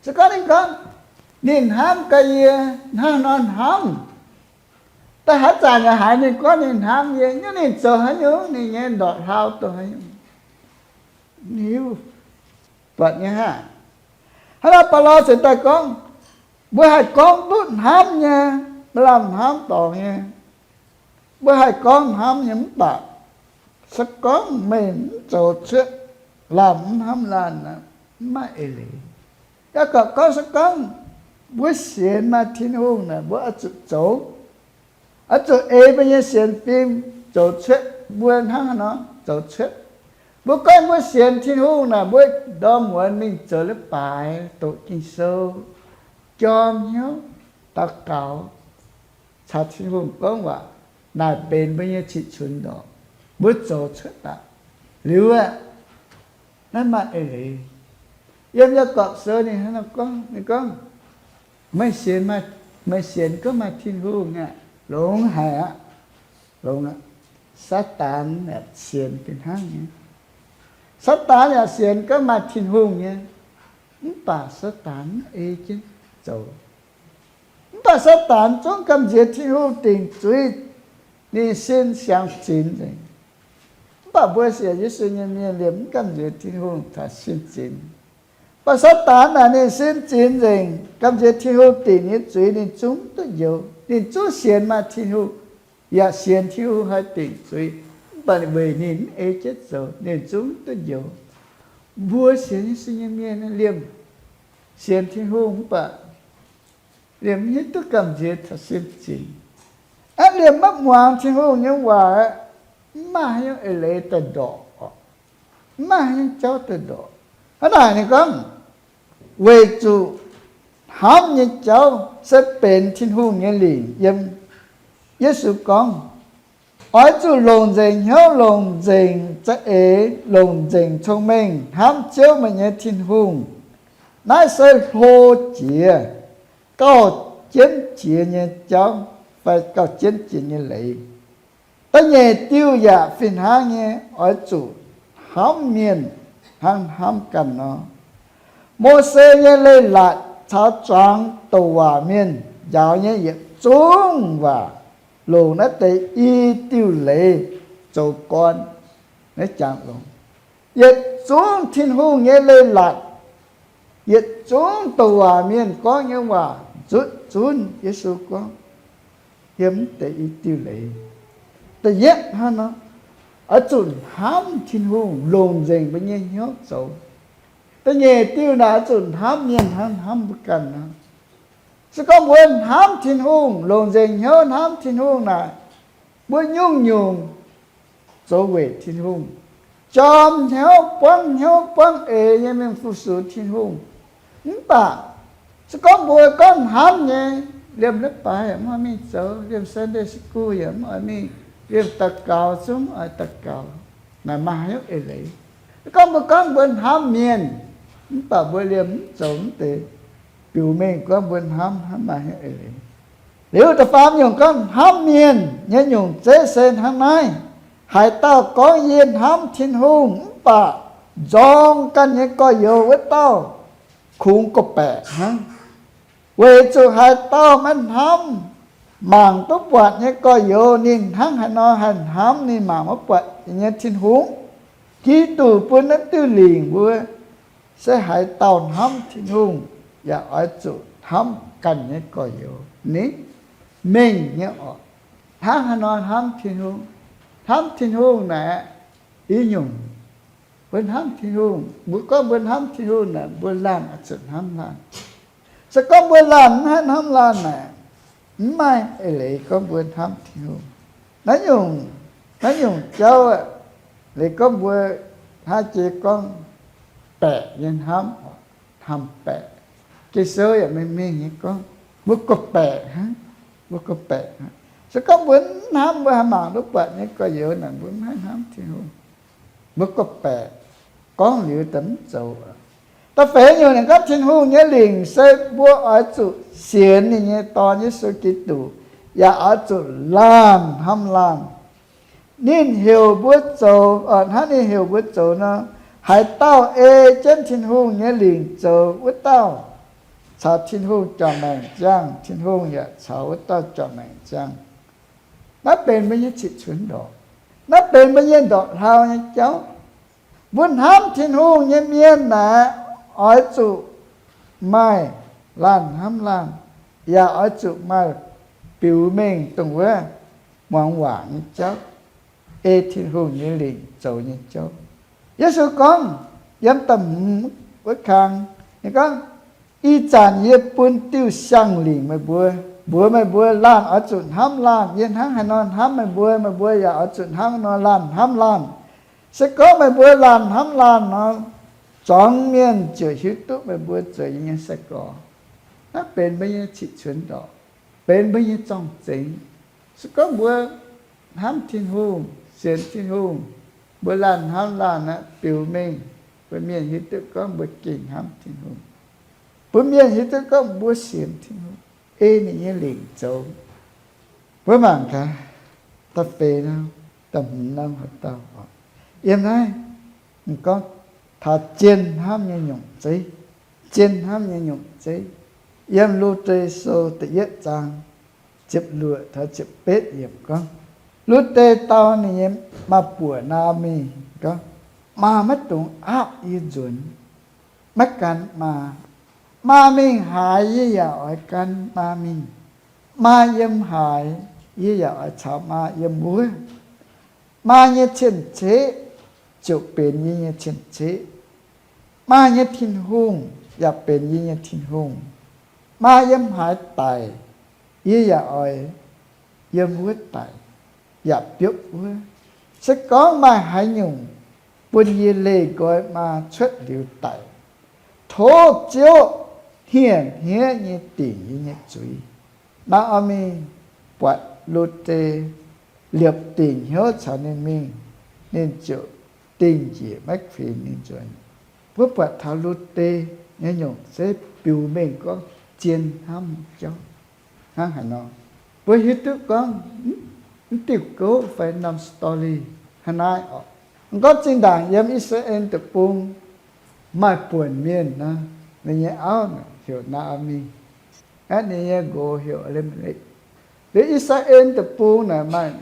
Se gorngv ninh gorngv, ninh hnamv gaax yie hnangv nor hnamv, da'haaix zanc yaac haiz ninh gorngv ninh hnamv yie, nyungc ninh zoux haaix nyungc ninh nyei ndortv hlau dongh haaix nyungc, hiuv buatc nyei hnangv. Hnangv naaiv Baulo cingx daaih gorngv, mbuo haih gorngv duqv hnamv nyei, maaih lamh hnamv dorngx nyei. Mbuo haih gorngv hnamv nyei mv baac se gorngv meih mv zoux cuotv laanh mv hnamv laanh, mv maaih eix leiz. Yaagorpc gorngv se gorngv mbuo sienx maaih Tin-Hungh naaic mbuo oix zuqc zoux, oix zuqc ei mbuo nyei sienx fim zoux cuotv mbuo hnangv haaix nor zoux cuotv. Mbuo gorngv mbuo sienx Tin-Hungh naaic mbuo ndorm muonz mingh zoux leiz-baaix, doqc Ging-Sou, jorm hnyouv, daux gaux, caux Tin-Hungh gorngv waac, naaic benx mbuo nyei ciqv-ciunx ndorqc, mbuo zoux cuotv daaih. Liuz aeqv, naaiv maaih eix leiz. Yiem Yaagorpc Sou ninh hnangv naaiv gorngv, ninh gorngv, meih sienx, meih sienx gorngv maaih Tin-Hungh aeqv, longx haic aqv. Longx aqv. Saadaan yaac sienx fih hnangv nyei. Saadaan yaac sienx gorngv maaih Tin-Hungh nyei, mv baac Saadaan mv ei jienv zoux. Mv baac Saadaan zungv gamh nziex Tin-Hungh dingc zuiz, ninh sin siang zinx nzengc. Mv baac mbuo sienx Yesu nyei mienh liemh mv gamh nziex Tin-Hungh caux sin zinx. Mv baac Saadaan naaic ninh sin zinx nzengc, gamh nziex Tin-Hungh dingc nyei zuiz ninh zungv duqv njoux. Ninh zungv sienx maaih Tin-Hungh, yaac sienx Tin-Hungh haih dingc zuiz, mv baac weic ninh mv ei jienv zoux ninh zungv duqv njoux. Mbuo sienx Yesu nyei mienh liemh sienx Tin-Hungh mv baac Liemh mv hiuv duqv gamh nziex taux siev zingx. Aqv, liemh maiv muangx Tin-Hungh nyei waac, mv maaih haaix nyungc eix leiz daaih ndorqc, mv maaih haaix nyungc jauv daaih ndorqc. Hnangv naaic ninh gorngv, weic zuqc hnamv nyei jauv se benx Tin-Hungh nyei lingc. Yiem Yesu gorngv, oix zuqc longc nzengc hnyouv, longc nzengc za'eix, longc nzengc cong-mengh hnamv Ziouv, meih nyei Tin-Hungh. Naaiv se hlo jiex, gauh jienv jiex nyei jauv, fai gauh jienv jiex nyei leiz. Da'nyeic diuh yaac fih hnangv nyei, oix zuqc hnamv mienh hnangv hnamv ganh nor. Mose nyei leiz-latc caux zuangx douc waac mienh njaaux nyei yietc zungv waac, longc naaiv deix i diuh leiz zoux gorn. Naaiv jangx longx. Yietc zungv Tin-Hungh nyei leiz-latc, yietc zungv douc waac mienh gorngv nyei waac nzutv zunv Yesu gorngv yiem deix i diuh leiz. Da'yietv hnangv nor, oix zuqc hnamv Tin-Hungh, longc nzengc mbuo nyei hnyouv zoux. Da'nyeic diuh naaic, oix zuqc hnamv mienh hnangv hnamv mbuo ganh nor. Se gorngv mbuo hnamv Tin-Hungh, longc nzengc hnyouv hnamv Tin-Hungh naaic, mbuo nyungc-nyungc zoux weic Tin-Hungh, jorm hnyouv, buangv hnyouv, buangv eix nyei mingh fu-sux Tin-Hungh. Mv baac se gorngv mbuo gorngv hnamv nyei, liemh leiz-baaix yaac mv oix mingh zoux, liemh Sunday school yaac mv oix mingh, liemh daux gaux zungv mv oix daux gaux, naaic maaih haaix nyungc eix leiz? Se gorngv mbuo gorngv mbuo hnamv mienh, mv baac mbuo liemh mv zoux mv deix, biux mengh gorngv mbuo hnamv, hnamv maaih haaix nyungc eix leiz? Liuz da'faam nyungc gorngv hnamv mienh nyei nyungc zeiv se hnangv naaiv. Haaix dauh gorngv yie hnamv Tin-Hungh mv baac nzorng ganh nyei gorx-youz, wuov dauh kungx gorqv-baeqc hnangv. Weic zuqc haaix dauh maiv hnamv mangc duqv buatc nyei gorx-youz, ninh hnangv haaix nor haih hnamv ninh mangc maiv buatc nyei Tin-Hungh? Giduc bun naaiv diuh lingc mbuo, se haaix dauh hnamv Tin-Hungh yaac oix zuqc hnamv ganh nyei gorx-youz ni. Mengh nyei orqc, hnangv haaix nor hnamv Tin-Hungh? Hnamv Tin-Hungh naaic, i nyungc, mbuo hnamv Tin-Hungh, mbuo gorngv mbuo hnamv Tin-Hungh naaic, mbuo laanh oix zuqc hnamv laanh. Se gorngv mbuo laanh mv haih hnamv laanh naaic, mv maaih eix leiz gorngv mbuo hnamv Tin-Hungh. Naaiv nyungc, naaiv nyungc jauv, leiz gorngv mbuo hnangv jiex gorngv baeqc nyei hnamv, hnamv baeqc. Ging-Sou yaac mingh mingh nyei gorngv mbuo gorqv-baeqc hnangv, mbuo gorqv-baeqc hnangv. Se gorngv mbuo mv hnamv, mbuo haih mangc duqv buatc nyei gorx-youz naaic, mbuo mv haih hnamv Tin-Hungh. Mbuo gorqv-baeqc, gorngv liuz daaih mv zoux. Da'feix nyungc ninh gorngv Tin-Hungh nyei lingc se mbuo oix zuqc sienx ninh nyei Dorn, Yesu Giduc, yaac oix zuqc laanh hnamv laanh. Ninh heuc mbuo zoux, hnangv ninh heuc mbuo zoux nor, haaix dauh ei jienv Tin-Hungh nyei lingc zoux, wuov dauh caux Tin-Hungh juangc maengc ziangh, Tin-Hungh yaac caux wuov dauh juangc maengc ziangh. Naaiv benx mbuo nyei ciqv-cuonx ndorqc. Naaiv benx mbuo nyei ndorqc hlau nyei jauv. Mbuo hnamv Tin-Hungh nyei mienh naaic, oix zuqc maaih laanh hnamv laanh, yaac oix zuqc maaih biux mengh dongh wuov muangx waac nyei jauv, ei Tin-Hungh nyei lingc zoux nyei jauv. Yesu gorngv yiem da'hmz wuov kang, ninh gorngv, ih zanc yie bun diuh siang-lingc meih mbuo, mbuox meih mbuo laanh oix zuqc hnamv laanh. Yie hnangv haaix nor hnamv meih mbuo, meih mbuo yaac oix zuqc hnangv nor laanh hnamv laanh. Se gorngv meih mbuo laanh hnamv laanh nor, zuangx mienh ziouc hiuv duqv meih mbuo zoux yie nyei sai-gorx. Naaiv benx mbuo nyei ciqv-cuonx ndorqc, benx mbuo nyei zorng-zengx. Se gorngv mbuo hnamv Tin-Hungh, sienx Tin-Hungh, mbuo laanh hnamv laanh aqv, biux mengh, bun mienh hiuv duqv gorngv mbuo gengh hnamv Tin-Hungh, bun mienh hiuv duqv gorngv mbuo sienx Tin-Hungh, ei ninh nyei lingc zoux. Mbuo mangc gaax, da'feix norm, da'hmz norm haaix dauh oc. Yiem naaiv, m'gorngv taux zien hnamv nyei nyungc zeiv, zien hnamv nyei nyungc zeiv. Yiem Lu^te Sou da'yietv zaang ziepc luoqc taux ziepc betv yiemc gorngv, Lu^te dau ninh nyei maa-buoc Naa^mi gorngv, Maa maiv dungx aapv yie nzuonx. Maiv gan maa. Maa mingh haaix, yie yaac oix gan maa mingh. Maa yiem haaix, yie yaac oix caux maa yiem wuov. Maa nyei cien-ceqv ziouc benx yie nyei cien-ceqv. Maa nyei Tin-Hungh yaac benx yie nyei Tin-Hungh. Maa yiem haaix daic, yie yaac oix yiem wuov daic, yaac biopv wuov. Se gorngv maaih haaix nyungc bun yie leih nqoi maa cuotv liuz daic, tov Ziouv hniev-hniev nyei dingc yie nyei zuiz. Naa^o^mi buatc Lu^te liepc dingc hnyouv caux ninh mingh, ninh ziouc dingh njiec maiv kuinx ninh nzuonx. Mbuo buatc taux Lu^te nyei nyungc se biux mengh gorngv zien hnamv nyei jauv. Hnangv haaix nor, mbuo hiuv duqv gorngv mv diuh gouv fai norm story hnangv naaiv oc. Mv gorngv zinh ndaangc yiem I^saa^laa^en Deic-Bung maaih buonc mienh nor, ninh nyei auv heuc Naa^o^mi, aeqv, ninh nyei nqox heuc E^li^me^lekv. Liuz I^saa^laa^en Deic-Bung naaic maaih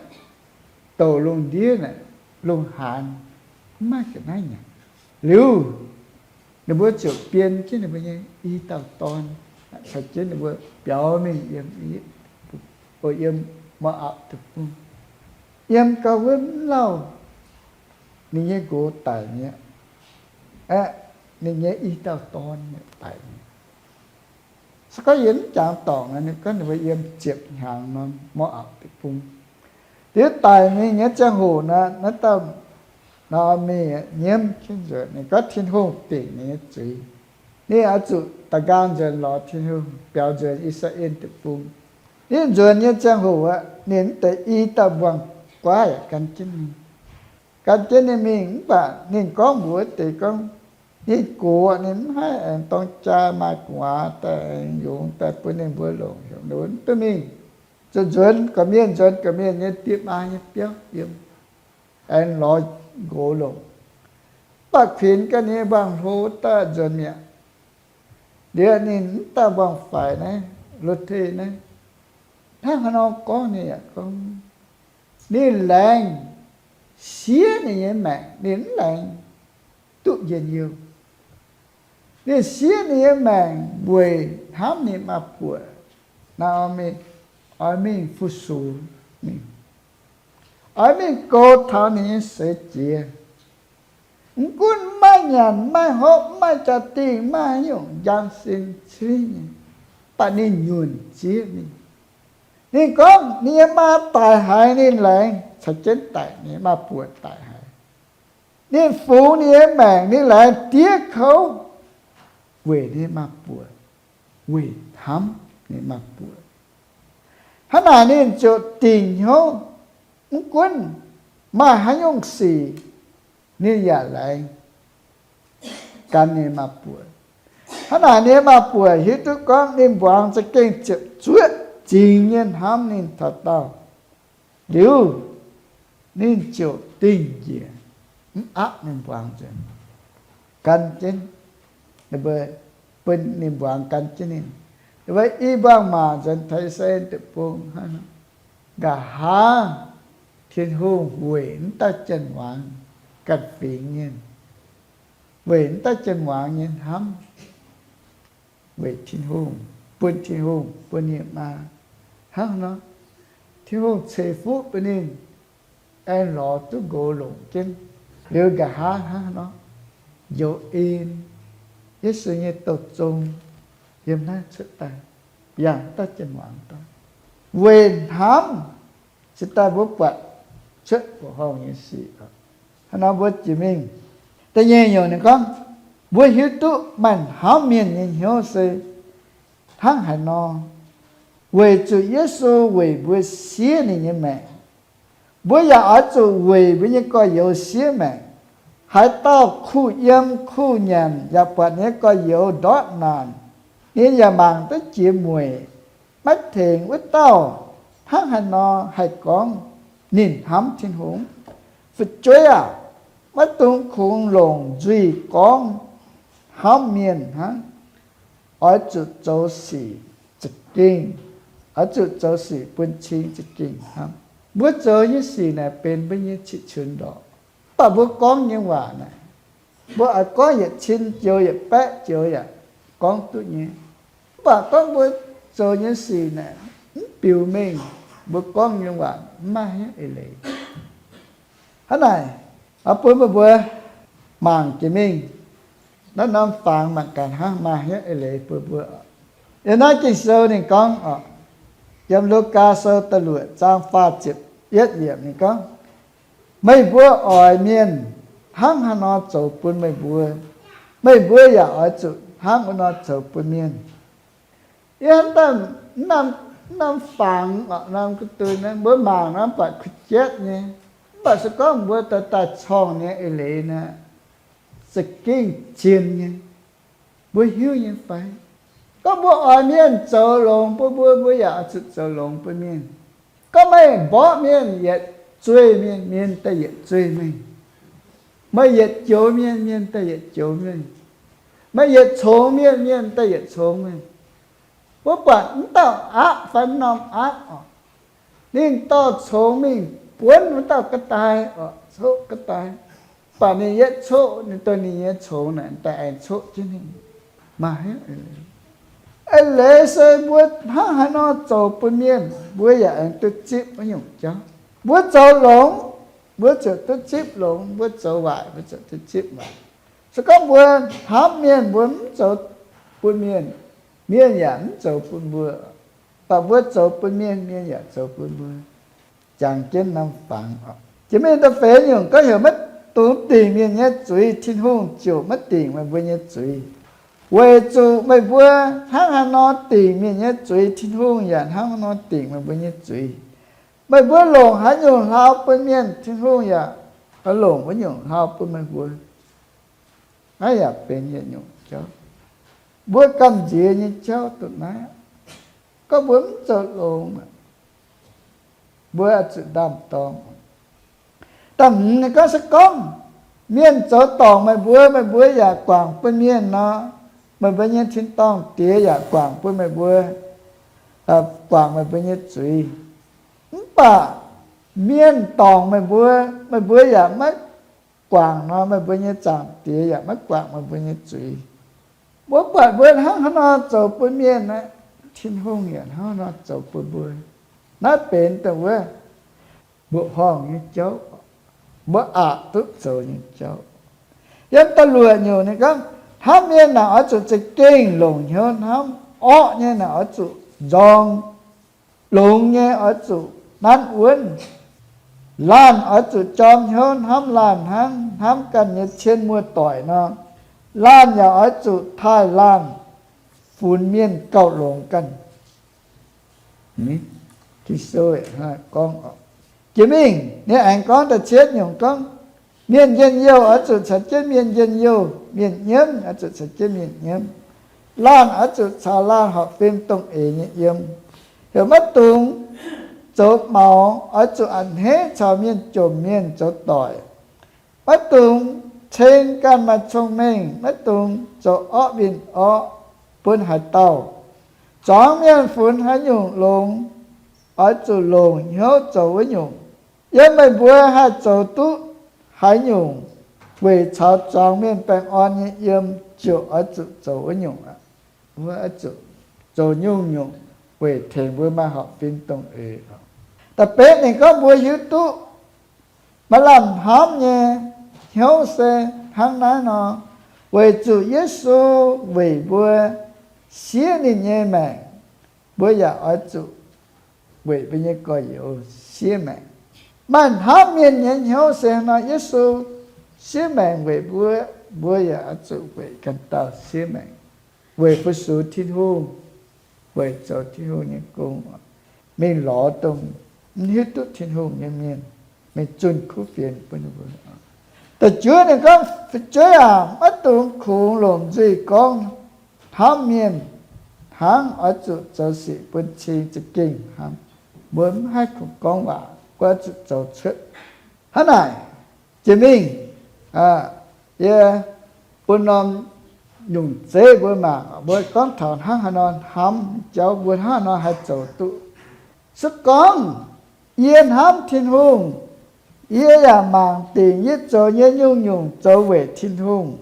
douc lungh ndiev naaic, lungh haanz, mv maaih ga'naaiv nyanc. Liuz ninh mbuo ziouc bien jienv ninh mbuo nyei i dauh dorn, caux jienv ninh mbuo biaux mingh yiem, o, yiem Mo^apc Deic-Bung. Yiem gau wuov mv lauh ninh nyei nqox daic mi'aqv, aeqv, ninh nyei i dauh dorn daic mi'aqv. Se gorngv yie mv jangx dorngc, ninh gorngv ninh mbuo yiem ziepc hnyangx norm Mo^apc Deic-Bung. Liuz daic mingh nyei ziangh hoc naaic, naaiv dauh Naa^o^mi nyiemv jienv nzuonx, ninh gorngv Tin-Hungh dingc ninh nyei zuiz. Ninh oix zuqc da'nqaang nzuonx lorz Tin-Hungh, biaux nzuonx I^saa^laa^en Deic-Bung. Ninh nzuonx nyei ziangh hoc aqv, ninh mv deix i dauh mbuangz guaav yaac gan jienv mingh. Gan jienv ninh mingh mv baac ninh gorngv mbuox wuov deix gorngv, ninh gox, ninh mv haih aengx dorng jaa maaih gu'nguaaz daaih aengx yungz daaih bun ninh mbuo longc heuc ninh mbuo mv duqv mingh. Zuqc nzuonx gorqv-mienh, nzuonx gorqv-mienh nyei die maa nyei biauv yiem, aengx lorz nqox longc. Mv baac kuinx ganh nyei mbuangz-hlo daaih nzuonx mi'aqv. Liuz ninh mv dauh mbuangz-faix naaiv, Lu^te naaiv, hnangv haaix nor gorngv ninh yaac gorngv, ninh laengz siev ninh nyei maengc, ninh mv laengz duqv njien-youh. Ninh siev ninh nyei maengc weic hnamv ninh maa-buoc, Naa^o^mi, oix mingh fu-sux ninh, oix mingh goux taux ninh nyei seix jiex. Mv gunv mv maaih nyanc, mv maaih hopv, mv maaih jaa-dingh, mv maaih haaix nyungc njang sin cingv nyei, mv baac ninh nyunc zieqv mingh. Ninh gorngv ninh nyei maa daic haiz ninh laengz caux jienv daic, ninh nyei maa-buoc daic haiz. Ninh fungx ninh nyei maengc, ninh laengz diev kouv weic ninh nyei maa-buoc, weic hnamv ninh maa-buoc. Hnangv naaic ninh ziouc dingc hnyouv, mv gunv maaih haaix nyungc sic, ninh yaac laengz gan ninh maa-buoc. Hnangv naaic ninh nyei maa-buoc hiuv duqv gorngv ninh mbuangz za'gengh ziepc zuoqv zingx nyei hnamv ninh taux daauh liuz, ninh ziouc dingh njiec, mv aapv ninh mbuangz nzuonx, gan jienv, ninh mbuo, bun ninh mbuangz gan jienv ninh. Ninh mbuo i mbuangz-maac nzuonx taux I^saa^laa^en Deic-Bung hnangv nor, nqa'haav Tin-Hungh weic naaiv dauh jien-muangz ganh fingx mienh, weic naaiv dauh jien-muangz nyei hnamv, weic Tin-Hungh, bun Tin-Hungh bun ninh maa hnangv nor, Tin-Hungh ceix fuqv bun ninh aengx lorz duqv nqox longc jienv. Liuz nqa'haav hnangv nor, njoux en Yesu nyei douz zong yiem naaiv cuotv daaih, yangh dauh jien-muangz dorn. Weic hnamv, se daaih mbuo buatc cuotv mbuoqc horngh nyei sic. Hnangv nor mbuo jiex mingh, da'nyeic nyungc ninh gorngv, mbuo hiuv duqv maaih hnamv mienh nyei hnyouv se hnangv haaix nor. Weic zuqc Yesu weic mbuo siev ninh nyei maengc, mbuo yaac oix zuqc weic mbuo nyei gorx-youz siev maengc. Haaix dauh kuh yiem kuh nyanc yaac buatc ninh nyei gorx-youz ndortv naanc, ninh yaac mangc duqv jiex mueic, maiv tengx wuov dauh. Hnangv haaix nor haih gorngv ninh hnamv Tin-Hungh? Fu'jueiv aah! Maiv dungx kungx longc nzuih gorngv hnamv mienh hnangv. Oix zuqc zoux sic za'gengh, oix zuqc zoux sic bun cing za'gengh hnamv. Mbuo zoux nyei sic naaic benx mbuo nyei qiqv cunx lorqc. Mv baac mbuo gorngv nyei waac naaic, mbuo oix gorngv yietc cin joux yietc baeqv joux yaac gorngv duqv nyei. Mv baac gorngv mbuo zoux nyei sic naaic mv biux mengh, mbuo gorngv nyei waac mv maaih hnyouv eix leiz. Hnangv naaic, oix bun mbuo mangc jiex mingh, naaiv norm fangx mangc gaax hnangv maaih hnyouv eix leiz bun mbuo. Yiem naaiv Ging-Sou ninh gorngv oc, yiem Lugaa Sou da'luoqc zaang faah ziepc yietv yiemc ninh gorngv, meih mbuo oix mienh hnangv haaix nor zoux bun meih mbuo, meih mbuo yaac oix zuqc hnangv wuov nor zoux bun mienh. Yie hnamv daaih mv norm fangx oc, norm ga'dui naaiv mbuo mangc nor mv baac kuh jatv nyei, mv baac se gorngv mbuo daaih daaih corngh nyei eix leiz naaiv za'gengh zien nyei. Mbuo hiuv nyei fai? Gorngv mbuo oix mienh zoux longx bun mbuo, mbuo yaac oix zuqc zoux longx bun mienh. Gorngv meih mborqv mienh yietc zueih mienh, mienh daaih yietc zueih meih. Meih yietc joux mienh, mienh daaih yietc joux meih. Meih yietc congx mienh, mienh daaih yietc congx meih. Mbuo buatc mv dauh aapv fai mv norm aapv oc, ninh dorh congx mingh buonv wuov dauh ga'daaih oc, coqv ga'daaih. Mv baac ninh yietv coqv, ninh dongh ninh nyei congx naaic daaih aengx coqv jienv ninh. Maaih eix leiz se mbuo hnangv haaix nor zoux bun mienh, mbuo yaac aengx duqv zipv wuov nyungc jauv. Mbuo zoux longx, mbuo ziouc duqv zipv longx. Mbuo zoux waaic, mbuo ziouc duqv zipv waaic. Se gorngv mbuo hnamv mienh, mbuo mv zoux bun mienh, mienh yaac mv zoux bun mbuo. Mv baac mbuo zoux bun mienh, mienh yaac zoux bun mbuo. Jangx jienv norm fangx oc. Jiex mingh da'feix nyungc gorngv heuc maiv dungx dingc mienh nyei zuiz, Tin-Hungh ziouc maiv dingc meih mbuo nyei zuiz. Weic zuqc meih mbuo hnangv haaix nor dingc mienh nyei zuiz, Tin-Hungh yaac hnangv haaix nor dingc meih mbuo nyei zuiz. Meih mbuo longc haaix nyungc hlaau bun mienh, Tin-Hungh yaac oix longc wuov nyungc hlaau bun meih mbuo. Naaiv yaac benx yietc nyungc jauv. Mbuo gamh nziex nyei jauv duqv naaiv. Gorngv mbuo mv zoux longx, mbuo zuqc ndaam-dorng. Da'hmz ninh gorngv se gorngv mienh zoux dorngc meih mbuo, meih mbuo yaac guangc bun mienh nor, meih mbuo nyei tin-dorngh Diex yaac guangc bun meih mbuo, guangc meih mbuo nyei zuiz. Mv baac mienh dorngc meih mbuo, meih mbuo yaac maiv guangc nor, meih mbuo nyei Zaangc Diex yaac maiv guangc meih mbuo nyei zuiz. Mbuo buatc mbuo hnangv haaix nor zoux bun mienh, Tin-Hungh yaac hnangv haaix nor zoux bun mbuo. Naaiv benx dongh wuov mbuoqc horngh nyei jauv, mbuo aqc duqv zoux nyei jauv. Yiem da'luoqc nyungc ninh gorngv, hnamv mienh naaic oix zuqc za'gengh longc hnyouv hnamv. Orqv nyei naaic oix zuqc nzorng. Longx nyei oix zuqc nanv wuonv. Laanh oix zuqc jorm hnyouv hnamv laanh hnangv, hnamv ganh nyei cien muoz-doic nor. Laanh yaac oix zuqc taaih laanh funx mienh gauh longx ganh. Ging-Sou gorngv, jiex mingh ninh aengx gorngv da'cietv nyungc gorngv, mienh njien-youh oix zuqc caux jienv mienh njien-youh, mienh nyiemv oix zuqc caux jienv mienh nyiemv. Laanh oix zuqc caux laanh horpc fim dongh eix nyei yiem. Heuc maiv dungx zoux maux, oix zuqc a'hneiv caux mienh jomc mienh zoux doic. Maiv dungx ceng ganh maaih cong-mengh, maiv dungx zoux orqv winh orqv bun haaix dauh. Zuangx mienh funx haaix nyungc longx, oix zuqc longc hnyouv zoux wuov nyungc. Yiem meih mbuo haih zoux duqv haaix nyungc weic caux zuangx mienh baengh orn nyei yiem, ziouc oix zuqc zoux wuov nyungc aqv. Mbuo oix zuqc zoux nyungc-nyungc weic tengx mbuo maaih horpc fim dongh eix. Da'betv ninh gorngv mbuo hiuv duqv maaih lamh hnamv nyei hnyouv se hnangv naaiv nor, weic zuqc Yesu weic mbuo siev ninh nyei maengc, mbuo yaac oix zuqc weic mbuo nyei gorx-youz siev maengc. Maaih hnamv mienh nyei hnyouv se hnangv nor, Yesu siev maengc weic mbuo, mbuo yaac oix zuqc weic ganh dauh siev maengc, weic fu-sux Tin-Hungh, weic zoux Tin-Hungh nyei gong, mingh lorz dongh mv hiuv duqv Tin-Hungh nyei mienh, mingh zunh kuv fienx bun ninh mbuo. Da'juov ninh gorngv, fu'jueiv aac, maiv dungx kungx longc nzuih gorngv hnamv mienh hnangv, oix zuqc zoux sic bun cing za'gengh hnamv. Mbuo mv haih kungx gorngv waac, mbuo oix zuqc zoux cuotv. Hnangv naaic, jiex mingh, yie bun norm nyungc zeiv mbuo mangc, mbuo gorngv taux hnangv haaix nor hnamv jauv, mbuo hnangv haaix nor haih zoux duqv. Se gorngv yie hnamv Tin-Hungh, yie yaac mangc dingc yie zoux nyei nyungc-nyungc zoux weic Tin-Hungh.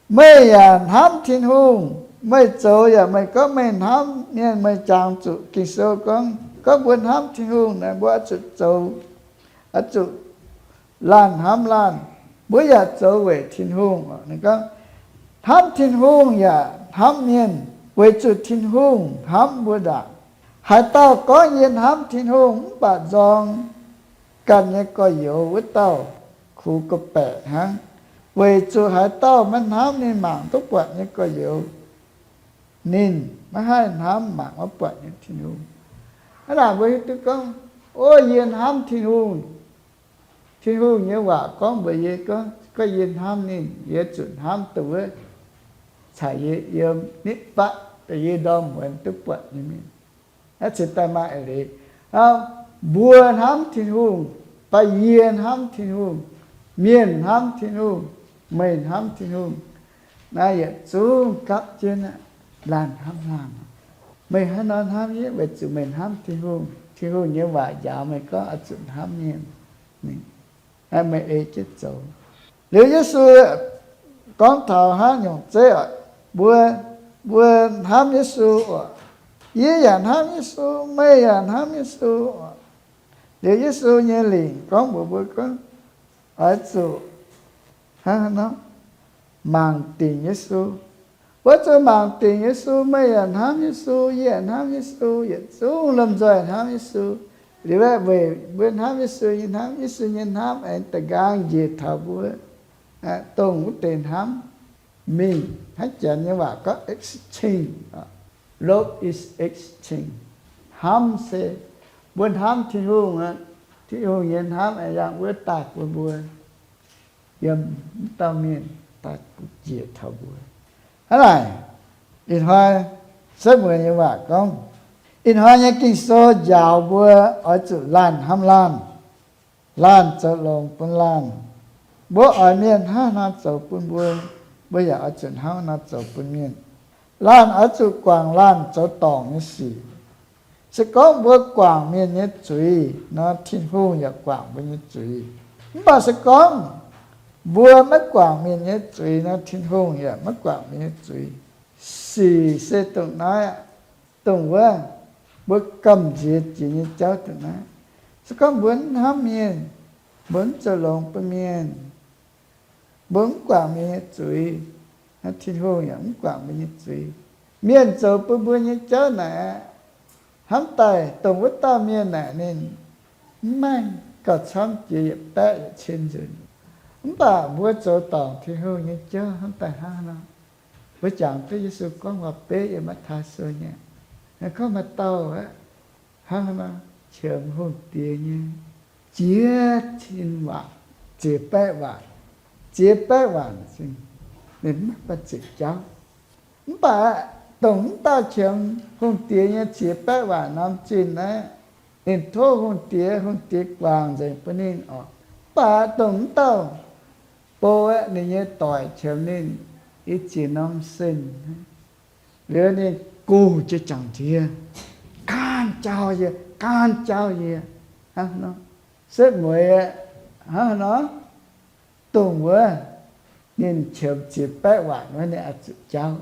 Meih yaac hnamv Tin-Hungh, meih zoux yaac meih gorngv meih hnamv mienh, meih jangx zuqc Ging-Sou gorngv, gorngv mbuo hnamv Tin-Hungh naaic, mbuo oix zuqc zoux, oix zuqc laanh hnamv laanh. Mbuo yaac zoux weic Tin-Hungh. Ninh gorngv, hnamv Tin-Hungh yaac hnamv mienh. Weic zuqc Tin-Hungh hnamv mbuo ndaangc. Haaix dauh gorngv yie hnamv Tin-Hungh mv baac nzorng ganh nyei gorx-youz, wuov dauh kungx gorqv-baeqc hnangv. Weic zuqc haaix dauh maiv hnamv ninh mangc duqv buatc nyei gorx-youz, ninh maiv haih hnamv mangc maiv buatc nyei Tin-Hungh. Hnangv naaic mbuo hiuv duqv gorngv, o, yie hnamv Tin-Hungh. Tin-Hungh nyei waac gorngv mbuox yie gorngv, gorngv yie hnamv ninh, yie zuqc hnamv dongh wuov caux yie yiem nitv fatv, dongh yie ndorm muonz duqv buatc nyei mienh. Naaiv cingx daaih maaih eix leiz, mbuo hnamv Tin-Hungh, baac yie hnamv Tin-Hungh, mienh hnamv Tin-Hungh, meih hnamv Tin-Hungh, naaiv yietc zungv gapv jienv aqv, laanh hnamv laanh. Meih hnangv nor hnamv yie weic zuqc meih hnamv Tin-Hungh. Tin-Hungh nyei waac njaaux meih gorngv oix zuqc hnamv mienh. Meih ei jienv zoux. Liuz Yesu gorngv taux hnangv nyungc zeiv oc, mbuo, mbuo hnamv Yesu oc. Yie yaac hnamv Yesu, meih yaac hnamv Yesu oc. Liuz Yesu nyei lingc gorngv mbuox mbuo gorngv, oix zuqc hnangv nor mangc dingc Yesu. Wuov zuqc mangc dingc Yesu, meih yaac hnamv Yesu, yie yaac hnamv Yesu, yietc zungv lomh nzoih hnamv Yesu. Liuz aeqv, weic mbuo hnamv Yesu nyei hnamv, Yesu nyei hnamv aengx da'nqaang njiec taux mbuo, dongh wuov deix hnamv mingh. Hnangv Janx nyei waac gorngv exchange, love is exchange. Hnamv se mbuo hnamv Tin-Hungh aqv, Tin-Hungh nyei hnamv aengx yangh wuov daaih bun mbuo yiem wuov dauh mienh daaih njiec taux mbuo. Hnangv naaic, ih hnoi setv mueiz nyei waac gorngv, ih hnoi nyei Ging-Sou njaaux mbuo oix zuqc laanh hnamv laanh, laanh zoux longx bun laanh. Mbuo oix mienh hnangv nor zoux bun mbuo, mbuo yaac oix zuqc hnangv nor zoux bun mienh. Laanh oix zuqc guangc laanh zoux dorngc nyei sic. Se gorngv mbuo guangc mienh nyei zuiz nor, Tin-Hungh yaac guangc mbuo nyei zuiz. Mv baac se gorngv mbuo maiv guangc mienh nyei zuiz nor, Tin-Hungh yaac maiv guangc mbuo nyei zuiz. Sic se dongh naaiv, dongh wuov, mbuo gamh nziex jiex nyei jauv dongh naaiv. Se gorngv mbuo mv hnamv mienh, mbuo mv zoux longx bun mienh, mbuo mv guangc mienh nyei zuiz, Tin-Hungh yaac mv guangc mbuo nyei zuiz. Mienh zoux bun mbuo nyei jauv naaic aqv, hnamv daaih dongh wuov dauh mienh naaic ninh mv maaih gauh camv jiex yietc baeqv yietc cin nzunc. Mv baac mbuo zoux dorngc Tin-Hungh nyei jauv hnamv daaih hnangv nor. Mbuo jangx duqv Yesu gorngv waac-beiv yiem Matv^taai Sou nyei, gorngv maaih dauh aqv, hnangv nor qiemx hungh diex nyei ziex cin waac, ziex baeqv waac, ziex baeqv waac zingh, ninh maiv baac ziepc jauv. Mv baac dongh mv dauh qiemx hungh diex nyei ziex baeqv waac norm zinh naaiv, ninh tov hungh diex, hungh diex guangc nzengc bun ninh oc. Mv baac dongh mv dauh bou aeqv, ninh nyei doic qiemx ninh i ziex norm cent. Liuz ninh guh jienv jangx-ndiev, Gaanv jauv yie, gaanv jauv yie. Hnangv nor, setv mueiz aeqv, hnangv nor, dongh wuov ninh qiemx ziex baeqv waac wuov ninh oix zuqc jauv.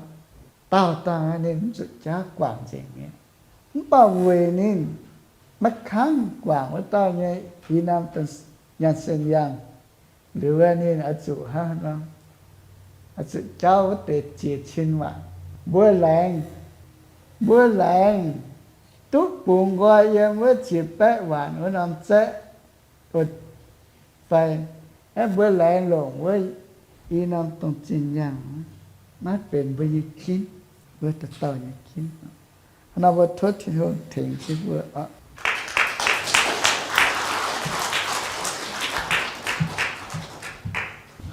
Dauh dauh ninh mv zuqc jauv, guangc nzengc mi'aqv. Mv baac weic ninh maiv kangv guangc wuov dauh nyei i norm dongh nyaanh sen yangh, liuz ninh oix zuqc hnangv nor, oix zuqc jauv wuov deix ziex cin waac. Mbuo laengz, mbuo laengz duqv bungx nqoi yiem wuov ziex baeqv waac wuov norm zaeqv fai, aeqv, mbuo laengz longc wuov i norm dongh zinh yangh, maiv benx mbuo nyei ginv, mbuo dauh dauh nyei ginv. Hnangv nor mbuo tov Tin-Hungh tengx jienv mbuo oc.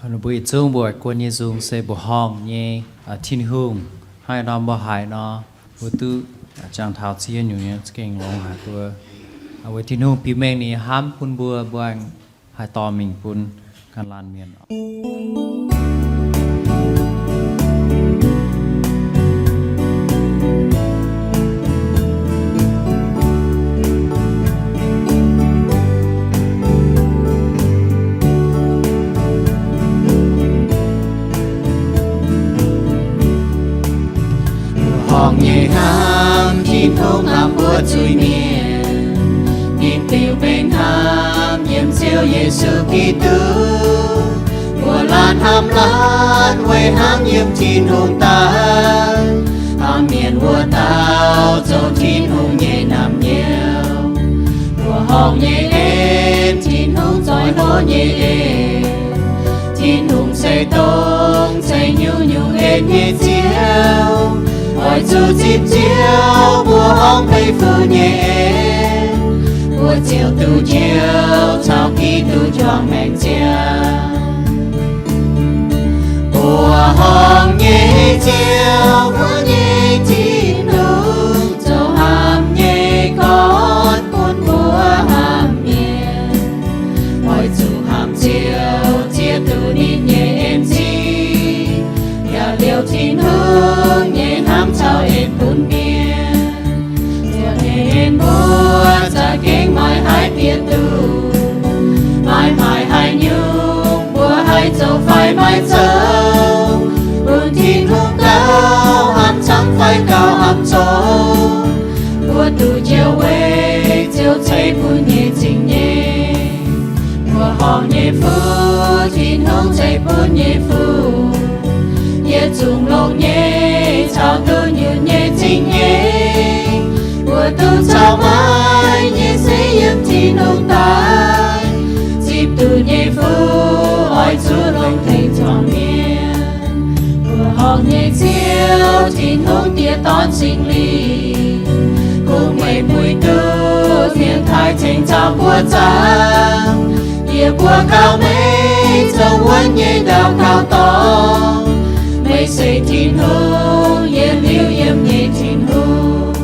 Mbuo yietc zungv mbuo guon nyei nzung se mbuoqc horngh nyei Tin-Hungh. Hnangv nor mbuo haiz nor, mbuo duqv jangx taux ziex nyungc nyei za'gengh longx haic mbuo. Weic Tin-Hungh biux mengh ninh hnamv bun mbuo, mbuo haih dorh mingh bun ganh laanh mienh. Mbuoqc horngh nyei hnamv, Tin-Hungh hnamv mbuo zuiz-mienh. Ninh biux mengh hnamv yiem Ziouv Yesu Giduc. Mbuo laanh hnamv laanh weic hnamv yiem Tin-Hungh daaih. Baamh mienh wuov dauh zoux Tin-Hungh nyei naamh nyouz, mbuoqc horngh nyei en, Tin-Hungh zoih hlo nyei en. Tin-Hungh se dongh ceix nyungc-nyungc en nyei Ziouv, oix zuqc zipv Ziouv mbuoqc horngh peix fuqv nyei en, mbuo ziouc duqv njoux caux Giduc juangc maengc ziangh. Mbuoqc horngh nyei Ziouv, mbuo nyei Tin-Hungh, zoux hnamv nyei gorn bun mbuo hnamv mienh. Oix zuqc hnamv Ziouv ziex duqv ninh nyei en-zingh, yaac liouh Tin-Hungh nyei hnamv caux en bun mienh. Zuoqc en mbuo za'gengh maaih haiz bieqc duqv, maaih maaih haaix nyungc mbuo haih zoux fai maiv zoux, bun Tin-Hungh gauh hnamv camv fai gauh hnamv zoqc, mbuo duqv njoux weic Ziouv ceix bun nyei zingh nyeic. Mbuoqc horngh nyei fuqv Tin-Hungh ceix bun nyei fuqv, yietc zungv longx nyei caux duqv nyutc nyei zingh nyeic, mbuo duqv caux maaiz nyei se yiem Tin-Hungh daaih. Zipv duqv nyei fuqv oix zuqc longx tengx zuangx mienh. Mbuoqc horngh nyei Ziouv, Tin-Hungh Diex, Dorn, Singx Lingh, kungx meih puix duqv mienh taaih ceng caux buoz zaangc. Yie mbuo gauh meih zoux wuonv nyei ndau gauh dorngc. Meih se Tin-Hungh, yietc liuz yiem nyei Tin-Hungh.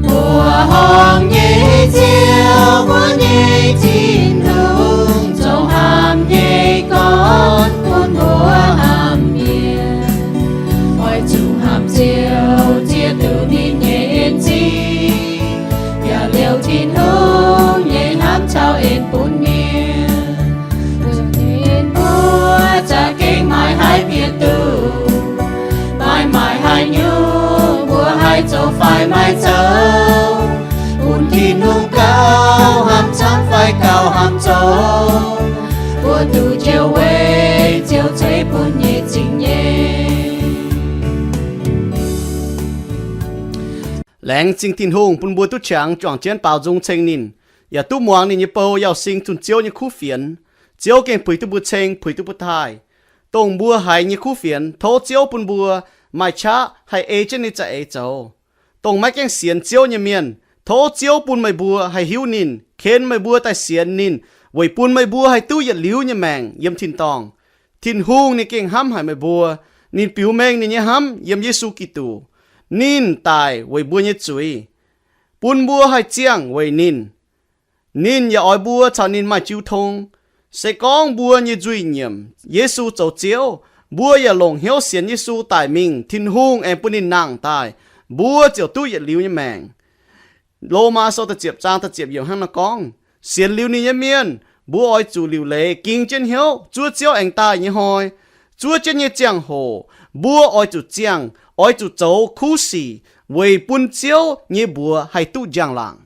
Mbuoqc horngh nyei Ziouv, mbuo nyei Tin-Hungh, zoux hnamv nyei gorn bun mbuo hnamv mienh. Oix zuqc hnamv Ziouv ziex duqv ninh nyei en-zingh, yaac liouh Tin-Hungh nyei hnamv caux en bun mienh. Mbuo za'gengh maaih haiz bieqc duqv, maaih maaih haaix nyungc mbuo haih zoux fai maiv zoux, bun Tin-Hungh gauh hnamv camv fai gauh hnamv zoqc, mbuo duqv njoux weic Ziouv ceix bun nyei zingh nyeic. Laengz zingh Tin-Hungh bun mbuo duqv qangx juangc jienv baaux nzung ceng ninh, yaac duqv muangx ninh nyei bou Yauz Sing zunh Ziouv nyei kuv fienx. Ziouv gengh puix duqv mbuo ceng, puix duqv mbuo taaih. Dongh mbuo haiz nyei kuv fienx, tov Ziouv bun mbuo maaih qaqv haih ei jienv ninh nyei za'eix zoux. Dongh maiv gaengh sienx Ziouv nyei mienh, tov Ziouv bun meih mbuo haih hiuv ninh, ken meih mbuo daaih sienx ninh, weic bun meih mbuo haih duqv yietc liuz nyei maengc yiem tin-dorngh. Tin-Hungh ninh gengh hnamv haic meih mbuo. Ninh biux mengh ninh nyei hnamv yiem Yesu Giduc. Ninh daic weic mbuo nyei zuiz, bun mbuo haih ziangh weic ninh. Ninh yaac oix mbuo caux ninh maaih jiu tong. Se gorngv mbuo nyei nzuih nyiemc Yesu zoux Ziouv, mbuo yaac longc hnyouv sienx Yesu daic mingh, Tin-Hungh aengx bun ninh nangh daaih, mbuo ziouc duqv yietc liuz nyei maengc. Lomaa Sou da'ziepc zaang da'ziepc yiemc hnangv naaiv gorngv, sienx liuz ninh nyei mienh, mbuo oix zuqc liuc leiz ging jienv hnyouv zuov Ziouv aengx daaih nyei hnoi. Zuov jienv nyei ziangh hoc, mbuo oix zuqc ziangh, oix zuqc zoux kuv sic weic bun Ziouv nyei mbuox haih duqv njang-laangc.